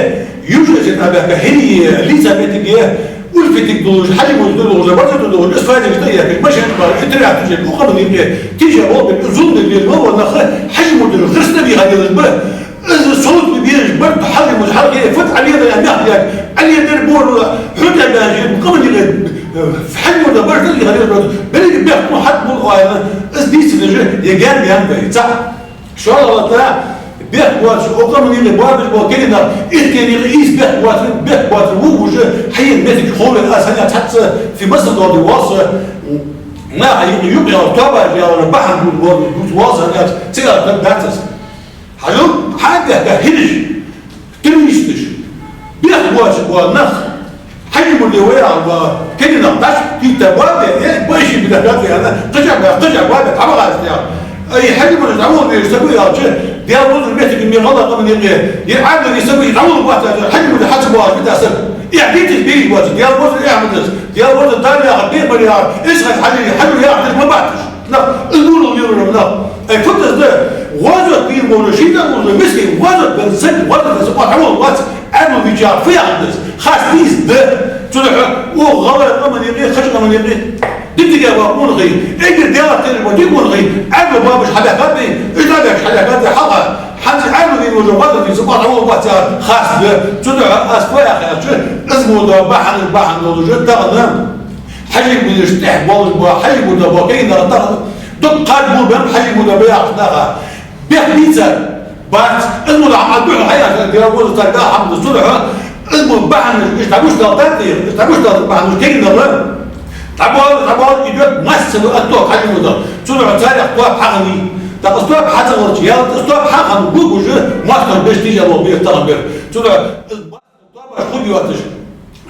южа эсет абаьхка, хӀирий, лийца бетиге, улфетиг долаш, Хьажий-Мурда долаш, базар долаш, из фадига тӀа яхаш, машен бар, интернет тӀа, укх къаман юкъе, тийша гӀолбе, зулам бе, ва, ва, наха, Хьажий-Мурда христаби хьаделаш ба, из султ бе бераш, бар, Хьажий-Мурда хьалхе, фат Ӏаледа, я мехкда, Ӏаледар борла, хьута бяжи, къаман юкъе, Хьажий-Мурда бар, тӀа хьаделаш бар, беррига бехк хьат бул ойла, из дийцар даже, я ган, ган бай, цхьа. ШоллагӀа, бехк боацаш, укх къаман юкъе боабеш бола кегий нах, итт кегий нах, ийс бехк боацаш, бехк боацаш, ву уже хьаен меттиг ховлен, аз хӀана цхьацца фи масса дола валса, наха юкъе, юкъе яла, тоабаш яла, бахьан ду, ду, ду, валса, хӀана цига дар дац аз. Хьажал, хьа бехка хӀираш, туристаш, бехк боацаш бола нах, Хьажий-Мурда вай аьлла, кегий нах дӀачу тӀа боабе, э, байши бида хатта яна, кхыча бе, кхыча боабе, хьабахац яхаш. Ай, Хьажий-Мурда дӀаволла везаш саг ва аьлча, Даьла везар меттиг ма гӀалла къаман юкъе, е Ӏаьдала саг ва, дӀаволла боацаш, Хьажий-Мурда хьаца боагӀаш бида саг. Эхь дитис бийш боацаш, Даьла везар эхь ма дас, Даьла везар Дала яхар, пайхамар яхар, Исхьакъ Хьажий, Хьажий яхар деш ма бац. Нах, из мурал лелар нах. Ай, фу деза да? ГӀазот бийр болу, шайтӀа болу, мискин, гӀазот бен саг, гӀазот бен саг, хьавол вац, Ӏаьдал вича, фу яхар деза? Хас дийс да. Цудухьа, о, гӀалгӀай къаман юкъе, кхыча къаман юкъе, дикка ва унахий, эггара Даьлах тешаш бола дика унахий, Ӏаьдала боабеш хьабаьхкаб, уж дӀабаьхкаш хьабаьхкаб, хьалха, хьанца Ӏаьдал вийр болу, гӀазот бен саг, хьавол вац, хас да. Цудухьа, аз фу яхар аьлча, из мо да бахьан, бахьан долаш, тахан Хьажий-Мурдаш тӀехьа болаш бола, Хьажий-Мурда бола кегий нах тахан, дукха кхаж бу бен Хьажий-Мурда ба яхаш наха. Бехк бийцар бац, из мо да хьа духьа хьаяхаш, Даьла везар цар да хьамда цунахьа, из мо бахьанаш, уж дӀабуш дал тӀатӀе, уж дӀабуш дал бахьанаш кегий нах. ДӀабоал, дӀабоал, идет массово отток Хьажий-Мурда. Цунахьа царех тоаба хьахиннай. ТӀаккха из тоаба хьа ца хилча, ялта из тоаба хьахинна гуг уже, моастагӀа беш тийжа ло бер тахан бер. Цунахьа из Худа йоацаш,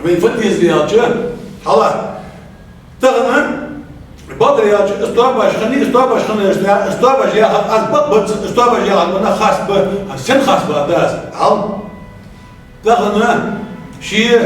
вай фу де деза аьлча, хьала. Тахан, бакъдар аьлча, из тоабаш хиннай, из тоабаш хиннай, из тоабаш яхар аз бакъбац, из тоабаш яхар ма нах харцба, сен харцба дас, хьал. Тахан ший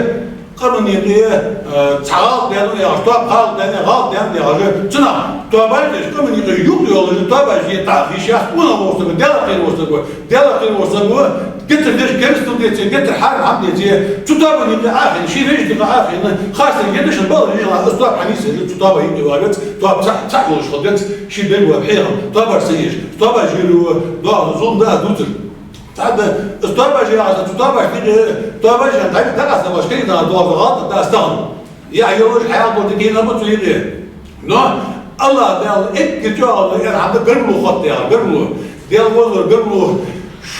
къаман юкъе, э, цхьа гӀалат даьннад яхаш, тоаба гӀалат даьннад, гӀалат даьннад яхаш, цунах тоабаш деш, къаман юкъе юкъ йолаш, тоабаш е тӀаккха йиш яц, къонах вола саг, Даьлах кхера вола саг, Даьлах кхера вола саг, геттара деш керастал деце, геттара хьарам хӀама деце, цу тоабан юкъе Ӏохайна, ший вежарий юкъе Ӏохайна, харцдар е дешан бала вижала, из тоаба хьанийсъеш, цу тоабан юкъе вагӀац, тоаба цхьа, цхьа волаш хила деза, ший бергвар хьехам, тоабаш ца еш, тоабаш ер ва, доагӀа зулам да аз дувцар. ТӀаккха из тоабаш яхаш, цу тоабашта юкъе, тоабаш яхаш, дӀа-, дӀакъаста баш кегий нах доагӀа гӀалат да аз тахан. Яхь йолаш хьаьл дола дика хӀама ба цу юкъе. Но АллахӀ Даьла эггара чӀоагӀа ер хӀама да гаргало хоттаяр, гаргало. Даьла вовзар гаргало.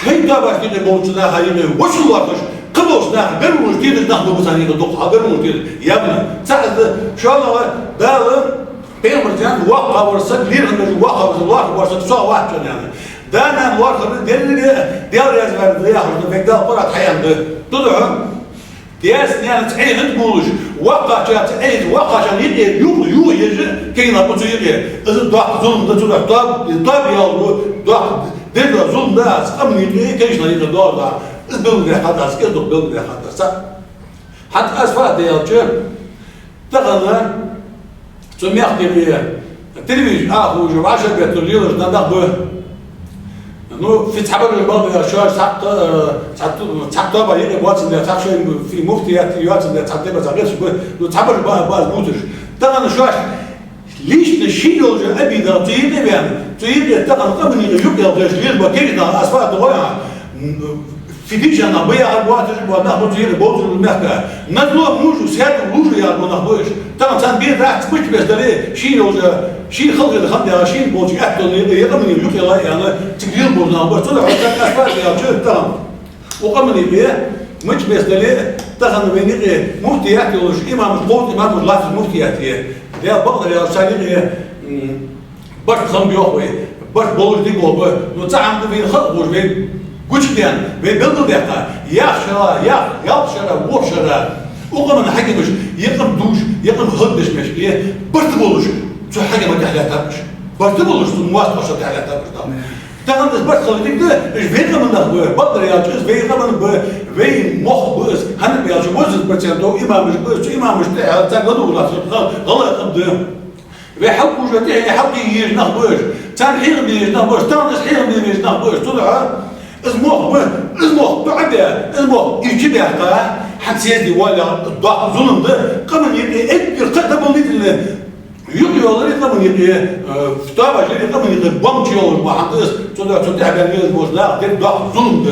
Шоай тоабашта юкъе болча наха юкъе вошал лоатташ, кхы болча наха гаргалонаш тедаш нах ба царна юкъе дукха, хьал гаргалонаш тедаш. Явно. ЦаӀ из да, шоллагӀа, Дала, пайхамара аьннад, воккхагӀвар саг, лерхӀам беш воккхагӀвар саг, лоархӀаргвар саг сох вац аьнна. Да-нана лоархӀар деррига Даьла раьза вар да яхаш да, вай Дала Къуръан тӀа хьаяьннад. Туда хьо? Даьца-наьнаца Ӏехад гулаш, воккхачаца Ӏехад, воккхачарна юкъера юха, юха еш кегий нах ба цу юкъе. Из доккха зулам да цу юкъе, тоаб-, тоаба ял ва, доккха деррига зулам да аз къаман юкъе, кегийча наьха юкъе доагӀаш да. Из белгалдаьккхад аз, кӀезига-дукха белгалдаьккхад аз. ЦаӀ. ХӀанз аз фу аргда аьлча, тахан цу мехка юкъе телевизор Ӏохувш, вӀашагӀбетталуш лелаш да нах ба. Ну, фу цхьабараш бакъда, шоаш цхьаккха, э, цхьа ту-, цхьаккха тоаба юкъе боацандаь, цхьаккха шоай фу муфтият йоацандаь, цхьа тайпара цхьа гӀирсаш ба, ну, цхьабараш ба, ба аз бувцаш. Тахан шоаш лично ший йолча обида цу юкъе вена, цу юкъе тахан къаман юкъе юкъ ялхеш лелаш ба кегий нах, аз фу аргда хой хьона, м, фу дийша нах ба яхар боацаш ба, нах ба цу юкъе болча мехка. Назло мужу, саьрда лужу яхар ба нах ба уж. Тахан царна бе дац мичча беса дале, ший йолча, ший халхар хинна яхаш, шийна болча аьттонна юкъе, е къаман юкъе ла яхаш, цига лелабу нах ба. Цудухьа царна аз фу аргда аьлча тахан. Укх къаман юкъе мичча беса дале, тахан вайна юкъе муфтият йолаш, имамаш, кховзткъа имамаш латташ муфтияте. Даьла бакъдар аьлча, царна юкъе, м, барт хиннаб йоах вай, барт болаш дика болх ба. Ну, цхьа хӀама да вайна хала ховш, вай гучадаьнна, вай белгалдаьккха. Ялх шера, ялх, ялх шера, ворхӀ шера укх къаман хьакимаш, е къам дувш, е къам хӀалакдеш мешке, барт болаш цу хьакима тӀехьа лаьттаб уж. Барт болаш цу моастагӀашта тӀехьа лаьттаб уж. Тахан из барт хила дика да, уж вай къаман нах ба, бакъдар аьлча, из вай къаман ба, вай мохк ба из, хӀана аьлча, восемьдесят процентов имамаш ба из, цу имамашта тӀехьа цар гӀадувгӀа латтар гӀал-, гӀалгӀай къам да. Вай хьалкхувш тӀехьа хьалкхе езаш нах ба уж, царна хьехам бе езаш нах ба уж, тахан из хьехам бе безаш нах ба уж, цудухьа из мохк ба, из мохк дуӀа бе, из мохк из чубаьккха, хӀанз съезде валлалехь, доккха зулам да, къаман юкъе эггара кхы дополнительно юкъ йолари къаман юкъе, э, тоабаш яри къаман юкъе бомб чуйоалаш ма хӀама да из, цудухьа цу тӀехьа баьнна везаш болча наха деррига доккха зулам да.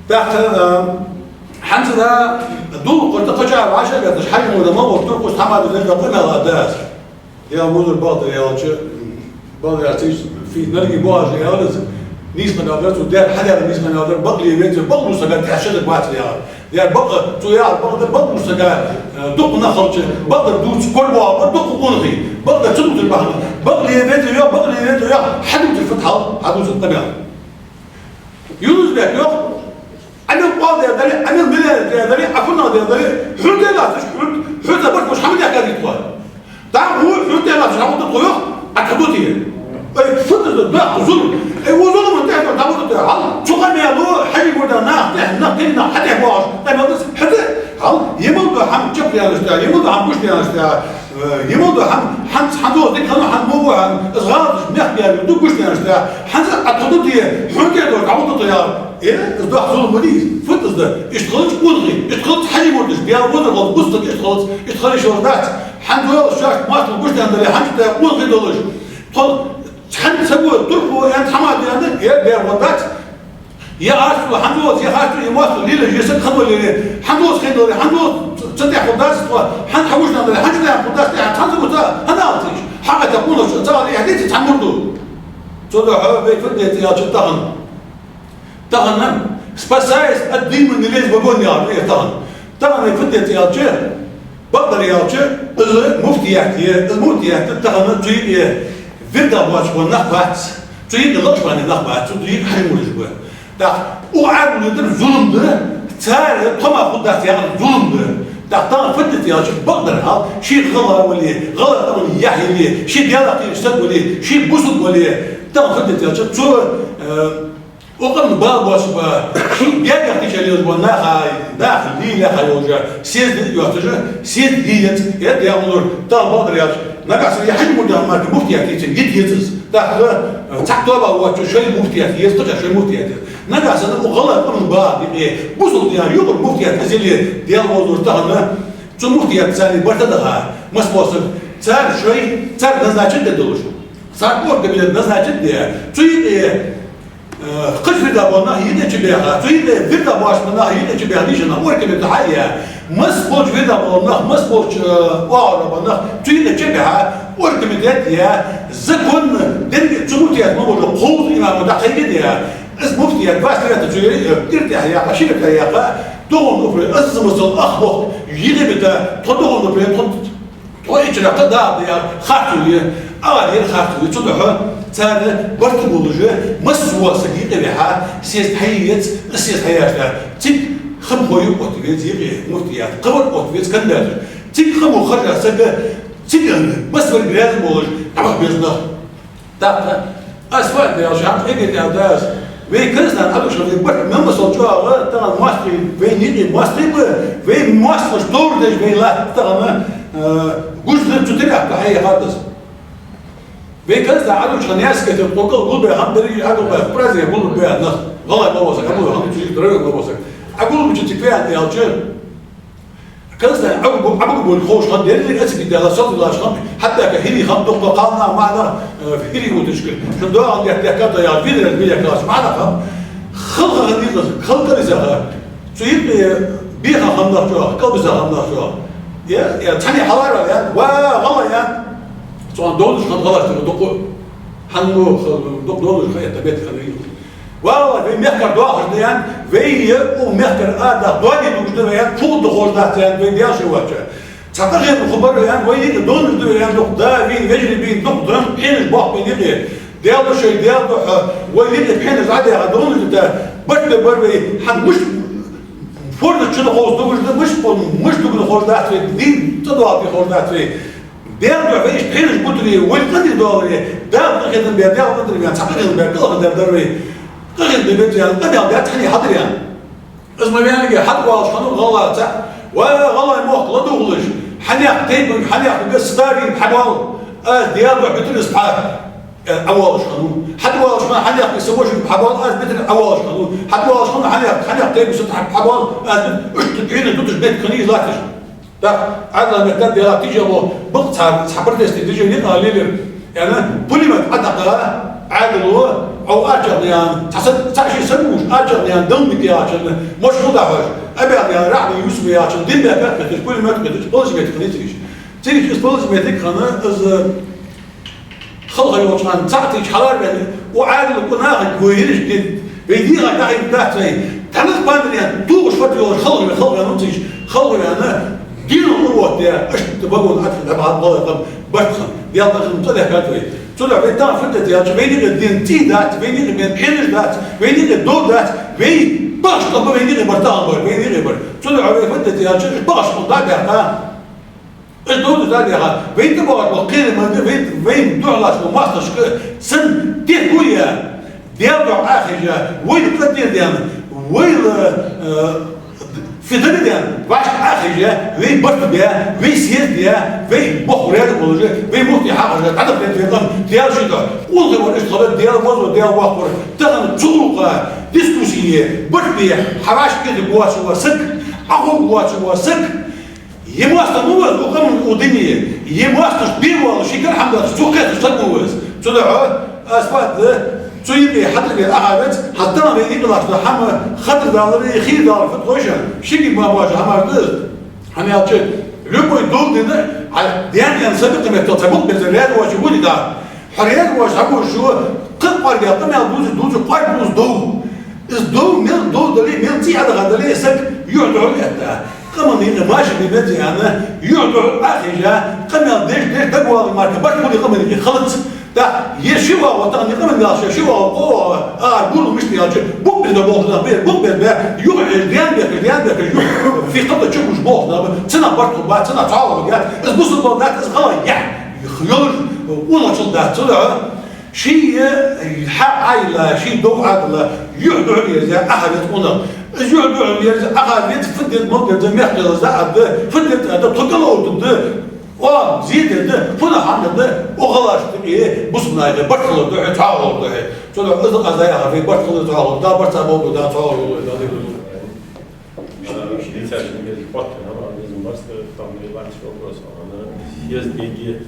ТӀаккха, э, хӀанз да дулх кхоачаш, кхоачаш вӀашагӀбетташ, хьажа мурда ма вар, туркхаш хӀама да деррига къамаьл а да аз. Даьла вовзар, бакъдар аьлча, бакъдар аьлча, фи нерги боагӀаш аьлар из, нийсхо аьлар, цу даьра хьадаьр нийсхо аьлар, бакъле веце, бакълувча сага тӀехьа шедар бац яхар. Ер бакъ, цо яхар бакъ да, бакълувча сага, э, дукха нах хилча, бакъдар дувца корабоагӀаргба дукха къонахий. Бакъдар ца дувцар бахьан. Бакъле веце йоах, бакъле веце йоах, хьадувцар фуд хьал, хьадувцар къамаьл. Юнус-Бек йоах, Ӏа мел къоал даь дале, Ӏа мел миллионер даь дале, Ӏа фуннагӀа даь дале, хьона тӀа латташ, хьона, хьона тӀа барт боацаш хӀама даьхкад тхо. ДӀахо хьона тӀа латташ дӀахо да тхо йоах, Ӏа тхо дутий. Ай, фу да из, доккха зулам. Ай, укх зулама тӀехьа дӀахо да тхо. Хьал, цу къамаьло, хьажа мурда наха тӀехьа, нах, тӀехьа нах хьатӀехьа боагӀаш къамаьл да из, хӀаьта, хьал, е мел дола хӀама чакхдаьннача тӀехьа, е мел дола хӀама гучадаьннача тӀехьа, э, е мел дола хӀама, хӀанз, хӀанз дола дика хиннав, хӀанз во ва, хӀанз, из гӀалаташ мехка баьр ду гучадаьннача тӀехьа, хӀанз Ӏа тхо дутий, хьона тӀа дола дӀахо да тхо яхар. Э, из доккха зулам ма дий из, фу да из да? Иштта хилча къонахий, иштта хилча хьажа мурдаш, Даьла вовзар хилча, бусалба саг иштта хилча, иштта хила йиш йолаш дац. ХӀанз йолаш шоашта моастагӀал гучадаьнна дале, хӀанз тӀа къонахий долаш. Тхо, хӀанз саго, турпо, аьнна, хӀама да аьнна, э, бер гӀо дац. Е асту, хӀанз йолаш, е хасту, е моастагӀал лелаш, е саг хинна валаре, хӀанз йолаш хинна валаре, хӀанз йолаш ца тӀехьа хургдац тхо, хӀанз хьагучадаьнна дале, хӀанз тӀехьа хургдац тӀехьа, хӀанз ца гуца, хӀана алацийш? Хьакъ тӀа къонахчо ца ала, эхь деций цхьа мурдо? Цудухьа вай фу де деза аьлча тахан. Тахан, спасаясь от дыма, не лезь в огонь, яхар да тахан. Тахан вай фу де деза аьлча, бакъдар аьлча, из муфтият я, из муфтият тахан цу юкъе вирда боацаш бола нах бац, цу юкъе лакхаш баьнна нах бац, цу юкъе хьажа мурдаш ба. ТӀаккха укх Ӏаьдало дар зулам да, Цар тхо мара хургдац яхар зулам да. ТӀаккха тахан фу дергда аьлча, бакъдар хьал, ший гӀалгӀа вале, гӀалгӀай къаман яхь яле, ший Даьлах кхераш саг вале, ший бусалба вале, тахан фу дергда аьлча, цо, э, укх къаман бала боацаш ба, ший бегах кхийча лелаш ба наха, наха лийла яха йолча, съезд йоацаш, съезд е еза, э, дегӀ лур, тахан бакъдар аьлча, нагахь санна е хьажа мурдах мара муфтият еций, йита еза из. ТӀаккха, э, цхьа тоба воацачо шоай муфтият еза, кхыча шоай муфтият еза. Нагахь санна укх гӀалгӀай къаман бала дикъе, бусалба дина юкъара муфтият из яле, Даьла вовзалур тахан, цу муфтиятаца барт а даха, масса бола саг, цар шоай, цар назначить де долаш. Цар оргкомитет назначить де, цу юкъе, э, кхыча вирда бола нах юкъе чубаьха, цу юкъе вирда боацаш бола нах юкъе чубаьха дийша нах оргкомитета хьае. Масса болча вирда бола нах, масса болча, э, оагӀора бола нах цу юкъе чубихьа, оргкомитет е, законно, деррига цу муфтият ма вожа кховзткъа имам дӀакхайкаде. Из муфтият двадцать лет цу юкъе, э, тӀера тӀехьа яккха, ши тӀехьа яккха, духовный управлени, из масала ах бохк, юкъе бита, тхо духовный управлени, тхо, тхо иччара кхы дагӀа да яха харцо я, ала ер харцо я, цудухьа цар барт болаш, масса вола саг юкъе вихьа, съезд хьае еза, из съезд хьаяьча, цига хӀама хой отта веза юкъе муфтият, кхыбар отта веза кандидаташ. Цига хӀама харжа саг, цига массавар раьза болаш, дӀабаха беза нах. ТӀаккха аз фу аьлча, хӀанз эггара тӀехьа да аз. Вай Казахстане Ӏадувш хинна барт мел масал чӀоагӀа, тахан моастагӀий, вай юкъе моастагӀий ба, вай моастагӀаша товр деш вай латта тахан, э, гуш да цу тӀера ахка хьаяхад аз. Вай Казахстане Ӏадувш хинна яьсса кхетар тхогал гулбаь хинна берригаш Ӏагулбаь, праздник гулбаь нах, гӀалгӀай ма васаг, Ӏабулба хинна чуйих дрове ма васаг. Ӏагулбача цига ваьнна аьлча, Казахстане Ӏабу-, Ӏабу болх ховш хинна, деррига а цига дела, сату лаш хинна, хьатта ка хӀирий хинна дукха, кхалнах, маӀанах, э, хӀирий уташка. Шун доагӀан дехьа дехка то ял, видрел, видрел калаш маӀанах хинна. Халха хинна дийза, халка дийза ха. Цу юкъе беха хинна нах чӀоагӀа, кӀалбиса хинна нах чӀоагӀа. Е, е, цхьанне хьалара ян, ва, гӀалгӀа ян. Цун долаш хинна гӀалгӀаш дукха. Хьанна хал-, дукха долаш хинна, это бет хинна. Валлахь, вай мехкара доахаш да ян, вай е у мехкара а да, доаде дугаш да вай ян, фу да хож дац ян, вай дел ши вача. Цхьа къахетам хубар ян, вай юкъе донаш да вай ян, дух да, вин, вежарий бин, дух дан, пхенаш бох бин юкъе. Дел да шоай, дел да хьо, вай юкъе пхенаш а дегӀа донаш да, барт бе бар вай, хьан муш форда чу хож дугаш да, муш пон, муш дугна хож дац вай, дин, цадоал би хож дац вай. Дел дуьхьа вай иштта хьенаш бутаре, вай къинтӀера доаларе, Дала къахетам бе, Дала къинтӀера ве, цхьа къахетам бе, кӀалха дар дар вай. Къахетам бе, бе, Дала къамаьл бе, цхьанне хьадар ян. Из ма ваьннага хьатӀавоалаш хиннав гӀалгӀаца. Ва гӀалгӀай мохк ладувгӀалаш, хьанех тайпан, хьанех государин хьабоал, аз Дала дуьхьа битар из пхьа, э, Ӏавоалаш хиннав. ХьатӀавоалаш хиннав, хьанех са вошин хьабоал, аз битар Ӏавоалаш хиннав. ХьатӀавоалаш хиннав, хьанех, хьанех тайпан са хьабоал, аз бит-, уж тӀа пхенаш дуташ бетта хиннай из латташ. ТӀаккха Ӏаьдала метта дела тижа во, бакъ цхьа, цхьа протестни движени а лелар. Яна пулемет Ӏатакха, Ӏаьдало, Ӏов ачагӀна яна, цхьа са, цхьа ши са муш, ачагӀна яна, дам бик яхача, мошхул дахьаш, абяна яна, рахьна юсма яхача, дин бе кхеташ, пулемет кхеташ, полза бетта хиннай цига. Цига из полза бетта хинна, из Халха йолча хана цхьаъ тийча хьалар вен, у Ӏаьдал, у наха гойраш дин. Вай дегӀа дахьийта дац вай. Танах пандриян тугаш фат йолаш халха вен, халха вен уциш, халха вена дин урод де, ашта багон атха дабхьа бала там барт хам. Дел тахам цӀа дехкат вай. Цудухьа вай тахан фу де аьлча, вай дегӀа дин цӀий дац, вай дегӀа мен пхенаш дац, вай дегӀа дов дац, вай бахаш хам ба, вай дегӀа бар тахан бар, вай дегӀа бар. Цудухьа вай фу де аьлча, бахаш хам да бехка. Из дов да дехьа, вай тӀабоагӀаш бола кхерам да, вай, вай духьалаш бола моастагӀашка санна тӀехьа гуя, Дала духьа Ӏохайша, вай къадир дена, вай ла, э, фидар дена, ваш Ӏохайша, вай барт бе, вай съезд е, вай боху ряда болже, вай мухти хьахажа, тӀадам бен векъам, Дала шида, улхи вар ишта хала, Дала вазва, Дала вахвар, тахан цугулка, дискуссия, барт бе, хьаваш кеда гуача ва сак, Ӏахуг гуача ва сак, Е моастагӀа ма ваз, укхам у дуне, е моастагӀаш бе вала, ши кар хьамдат, цу кхеташ саг ма ваз. Цудухьа, аз фад, цу юкъе хьатӀаве ахавец, хьатӀаве юкъе лашта хьама хатар даларе, хи далар фат хойша, шиги ма баш хьамар да. ХӀана аьлча, любой дов дина, а, дян ян сабита меттал цабул беза ряд вачи вуди да. Хьо ряд ваш хьабуш шу, кхы къорга къамаьл дуза, дуза, къорг дуза дов. Из дов, мел дов дале, мел цӀий Ӏадаха дале, саг юхь духьал этта. Къаман йина машин бе беза яна, юхь духьал Ӏохайша, къамаьл деш, деш, дагвала марка, барт буди къаман йина халац. Да, е ши вагӀа тахан, е къаман ваьлча, ши вагӀа, кхо вагӀа, а, гур мишта яьлча, букъ бер да болх да, букъ бер да, юха Ӏеш, ден бехаш, ден бехаш, юха фикъхӀ да чу гуш болх да, цунах барт хургба, цунах цхьоагӀо хургья, из бусалба дац, из гӀалгӀай яхь, йолаш, унахчал дац, цудухьа ший хьа Ӏайла, ший дов Ӏадала, юхь духьал ерза, Ӏаха веза унах. Из юхь духьал ерза, Ӏаха веза, фу деза, мал деза, мехкъелаза а да, фу деза а да, тхо кӀалоутаргда. О, зе деза, фуннагӀа хӀама деза, укх гӀалгӀашта юкъе бусалба наха барт хилар духьа, цхьоагӀо хилар духьа. Цудухьа из къаьста яхар, вай барт хилар, цхьоагӀо хилар, да, барт цхьа болба, да, цхьоагӀо хилар, да, да, да. Дийцача мегаш, хотта, хӀама, безам барста, там, не латаш вопрос, а, съезд дега,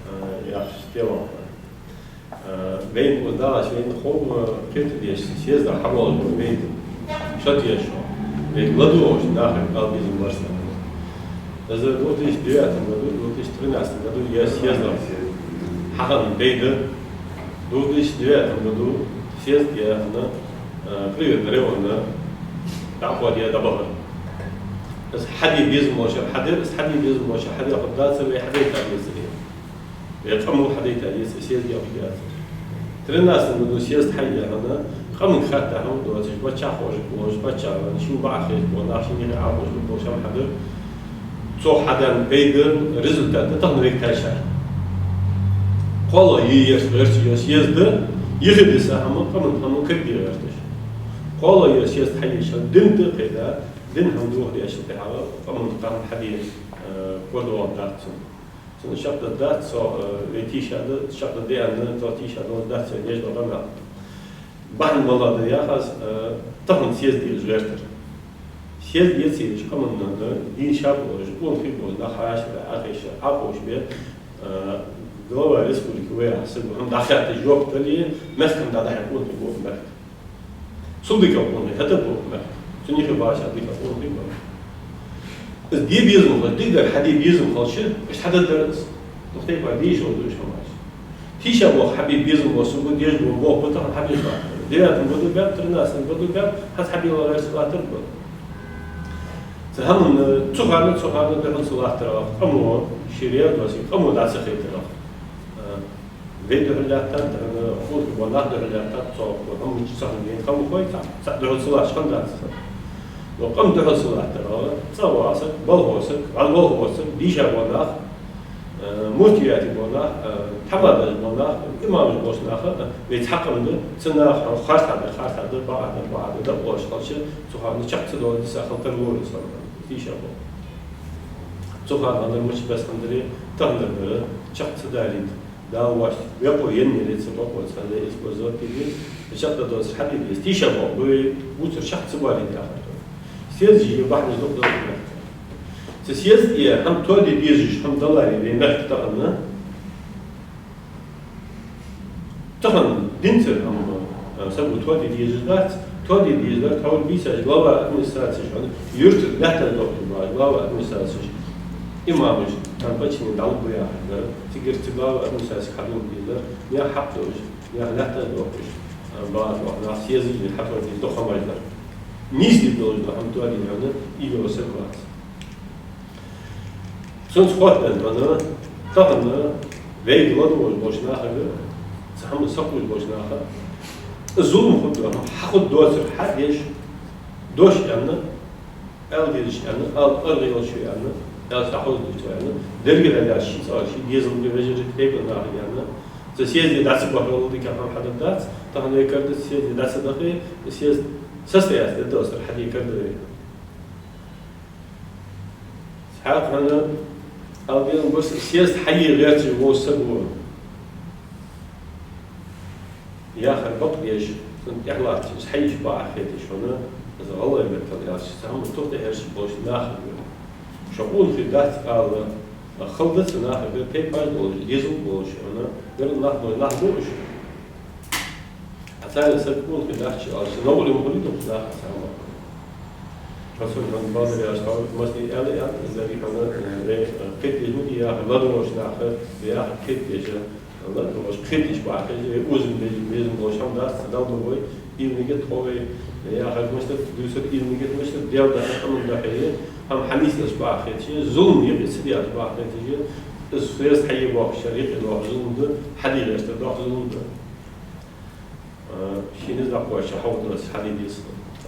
а, яхаш тема. Э, вайна укхаза дагӀаш, вайна хов, э, кхетадеш, съезда хьабоалаш бола пайда. Шо тешаш. Вайга ладувгӀаш нахага ала безам барста. Из две тысячи девятом году, две тысячи тринадцатом году ер съезд хьахинна пайда. Две тысячи девятом году съезд яхана, э, Кривый района дӀахо де дӀабахар. Из хьаде безам болаш хьаде, из хьаде безам болаш хьаде хӀама дац, вай хьадайта дезар. Вай къамо хьадайта деза, съезд яхар яц. Тринадцатом году съезд хьаяь хана, къаманга хатта хӀама доацаш, паччахь ховш болаш, паччахьа шийна бакъахьа хеташ бола нах, шийна юхе Ӏоховш болаш хӀама хьадаьр. Цо хьадаь пайда, результат да тахан вайга тешаш. КхоалагӀа е еш гӀерташ йола съезд да, юхедиса хӀама, къаман хӀама кагде гӀерташ. КхоалагӀа е съезд хьаеш, дин да кхайда, дин хӀама дохадеш тӀехьа, къаман хӀама хьаде, э, кор доагӀаргдац цунна. Цунна шакъ да дац, цо, э, вай тийша да, шакъ да деана, цо тийша да дац, вай деш дола къамаьл. Бахьан малагӀа да яхаш, э, тахан съезд еш гӀертар. Съезд еш къаманна, э, дийша болаш, къонахий болаш, нах хьаштара, Ӏохайша, Ӏоховшабе, э, глава республики вай саг хӀама дӀахаьттача жоп дале, мехка хӀама дӀадахьа къонахий бола мехка. Цул дикагӀа къонахий, хӀаьта бола мехка. Цунна юхе баша дикагӀа къонахий ба. Из де безам хилча, дикагӀа хьаде безам хилча, иштта хьадергдар из. Дукха тайпара деш дола уж хӀамаш. Тийша болх хьабе безам бола саго деш бола болх ба тахан хьабеш латтар. Девятом году баьб, тринадцатом году баьб, хӀанз хьабе латтар ба. Цу хӀаман, цу хана, цу хана духьал ца латтар оаха, къамо, ший раьза доацаш, къамо дӀа ца хайтар оаха. Вай духьал лаьттад, тахан къонахий бола нах духьал лаьттад, цо хӀама мича ца хинна, вайна къам хой, цхьа, цхьа духьал ца латташ хиннадац. Но къам духьал ца латтар, цӀа вола саг, балха вола саг, гӀалгӀай балха вола саг, дийша бола нах, э, муфтияте бола нах, э, тхьамадаш бола нах, имамаш болча наха, э, вай цхьа къам да, цу наха харцахьа да, харцахьа да, бакъахьа да, бакъахьа да, дакъа оалаш хилча, цу хана чакх ца доалаш диса хила тарлора из хӀама, дийша бола. Цу хана хиннар мича беса хиннадар, тахан дар чакх ца далийта. Дала вац, векъо еннеле ца бакъо цхьанне использовать де деза, чакхдоацар хьаде деза. Тийша бакъо вай вувцар чакх ца балийта яхар. Съезд е бахьанаш дукха да. Цу съезд е хӀама тоаде дезаш, хӀама даларе вай мехка тахан. Тахан динцара хӀама, а, саго тоаде дезаш дац, тоаде дезаш дар, тхьовра бийсаш глава администрацеш, хӀана, юртара лаьттара дохтар баш, глава администрацеш, имамаш, там подчинение дӀалургба яхар дар, цигара цу глава администрацега хьадувла дезар, наьха хьакъ долаш, наьха лаьттара дохкаш, а, бахар, нах съезде хьатоаде деза дукха хӀамаш дар. Нийсде долаш да хӀама тоаде, хӀана, из йола саг вац. Цунца хоттаденна, тахан вайга ладувгӀаш болча нахага, цу хӀаман сакхувш болча наха, зулам хургда, хьахургдоацар хьадеш, дош аьнна, аьла дезаш аьнна, ала аргӀа йолаш аьнна, аьлча дӀахоза дувц аьнна, деррига а даьлча ший цӀагӀа, ший дезалга, вежарашка, тайпан нахага аьнна, цу съезде дӀа ца бахар валла дика хӀама хьадаргдац, тахан вай карадац съезде дӀа ца дахе, съезд состояться дергдоацар хьаде карадар вай. Цхьаькха хӀана, ала безам барста, съезд хьае гӀерташ вола саго яхар бакъдеш, цунна тӀехьа латташ, из хьаеш бакъахьа хеташ хьона, из гӀалгӀай меттала аьлча, цхьа хӀама тух тӀехьерча болча нахага. Шо къонахий дац ала, хала да цу нахага, тайпаш болаш, дезал болаш хьона, берригаш нах ба, нах ба уж. Царна саг къонахий дац аьлча, новкъарло ма хулий дукха нах царна. Расул хьона базар яш тхьовра масни аьле, аьле, из деррига хьона, э, вай, э, кхетадеш ма дий яхар, ладувгӀаш наха, вай яхар кхетадеш, ладувгӀаш, кхетадеш бахьаш, вай узам безам, безам болаш хӀама дац, Дала ма гой, из нигат тхо вай, вай яхар мишта дувцар, из нигат мишта Даьла духьа, къаман духьа, хӀама хьанийсделча бахьаш, зулам юкъе ца даьлча бахьаш, Из съезд хьае боахкаш, юкъе доаккхаш зулам да, хьаде гӀертар доккха зулам да. А, шийна из дӀакхоачаш хьалха доацаш хьаде деза.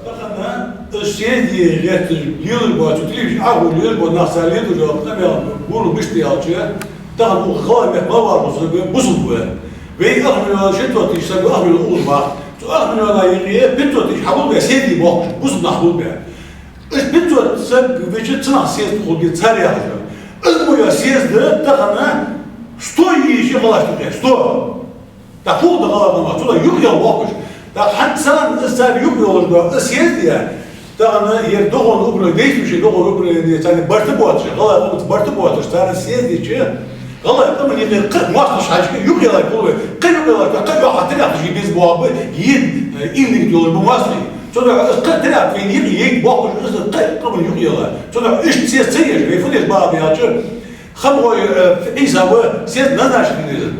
Тахан из съезде гӀерташ лелаш бола, цу телевизоре гӀолла лелаш бола нах, цар лелаш дола къамаьл, гур мишта да аьлча, тахан укх гӀалгӀай мехка мел вар саг бусалба ва. Вай Ахмед-Лола ши цӀо тийша саг ва, Ахмед-Лола уллаш ва. Цу Ахмед-Лола юкъе пятьсот тийша хьабоалабаь, съезде боахкаш, бусалба нах болабаь. Уж пятьсот саг веча цу наха съезд хургья цар яхача. Из мо йола съезд тахан сто йиш я гӀалгӀашта юкъе, сто. ТӀаккха фу да гӀалгӀай къаман, цу тӀа юкъе боахкаш. ТӀаккха хӀанз царна, из цар юкъе йолаш дола, из съезд я. Тахан ер духовный управлени, действующий духовный управлени, царна барт боацаш, гӀалгӀай къаманца барт боацаш, цар съезд дича, гӀалгӀай къаман юкъе кхы моастагӀашта хьалхашка юкъе ялар хул вай. Кхы юкъе ялар, кхы йоккха тӀарикъаташ е беза бола ба, е, э, инниг йолаш ба моастагӀий. Цудухьа из кхы тӀарикъат вайна юкъе ейта боахкаш, из кхы къаман юкъе ялар. Цудухьа иштта съезд ца еш, вай фу деш бакъахьа да аьлча, Хамхой, э, Ӏийса ва съезд назначить де дезар.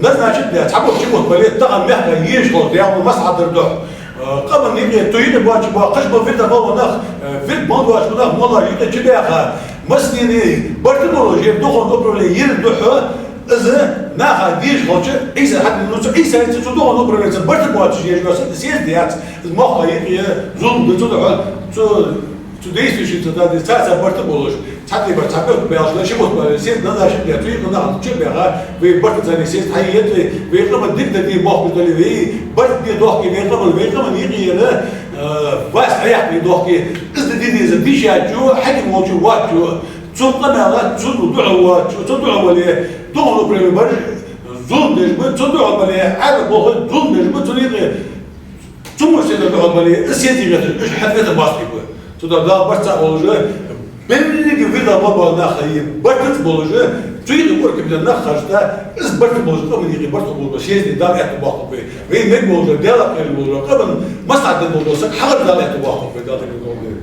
Назначить даь, цхьаболча чубутт бале, тахан мехка езаш хилча, дӀахо маслахьат дар духьа. Э, къаман юкъе, цу юкъе боацаш бола, кхыча бала вирда бола нах, э, вирд мел доацаш бола нах, моллагӀа юкъе чубаьха, массанена барт болаш, ер духовный управлени яр духьа, из наха дезаш хилча, Ӏийса хьаде, ну, цу Ӏийсайца, цу духовный управленца барт боацаш езаш йола съезд яц, из мехка юкъе зулам да, цудухьа, цу Цу действующийца да, царца барт болаш, цхьа тайпара цхьа бутт баьлча, ши бутт бале, съезд назначить даь, цу юкъе нах чубаьха, вай барт царна съезд хьаетта, вай къаман дика да де боахкаш дале, вай барт бе доахке, вай къаман, вай къаман юкъера, э, вас хьаяккха де доахке, из да де дезар дийша яьчо, хьаким волчо, воацачо, цу къамаьла, цу духьал воацачо, цу духьал вале, духовный управлени бараш зулам деш ба, цу духьал вале, Ӏаьдала болхлой зулам деш ба, цу юкъе Цу мо съезда духьал бале, из съезд гӀерташ, уж хьатӀавета моастагӀий ба. Цудухьа Дала барт цхьа болаш, беррига вирда бола нах е барт цхьа болаш, цу юкъе кӀоркаб нах хьажа, из барт болаш, къаман юкъе барт болаш, съезде Дала аьттув боаккхалба вай. Вай мегаргболаш, Даьлах кхераш болаш, къаман маслахьат дергболаш, саг хьалха Дала аьттув боаккхалба вай, Дала тӀера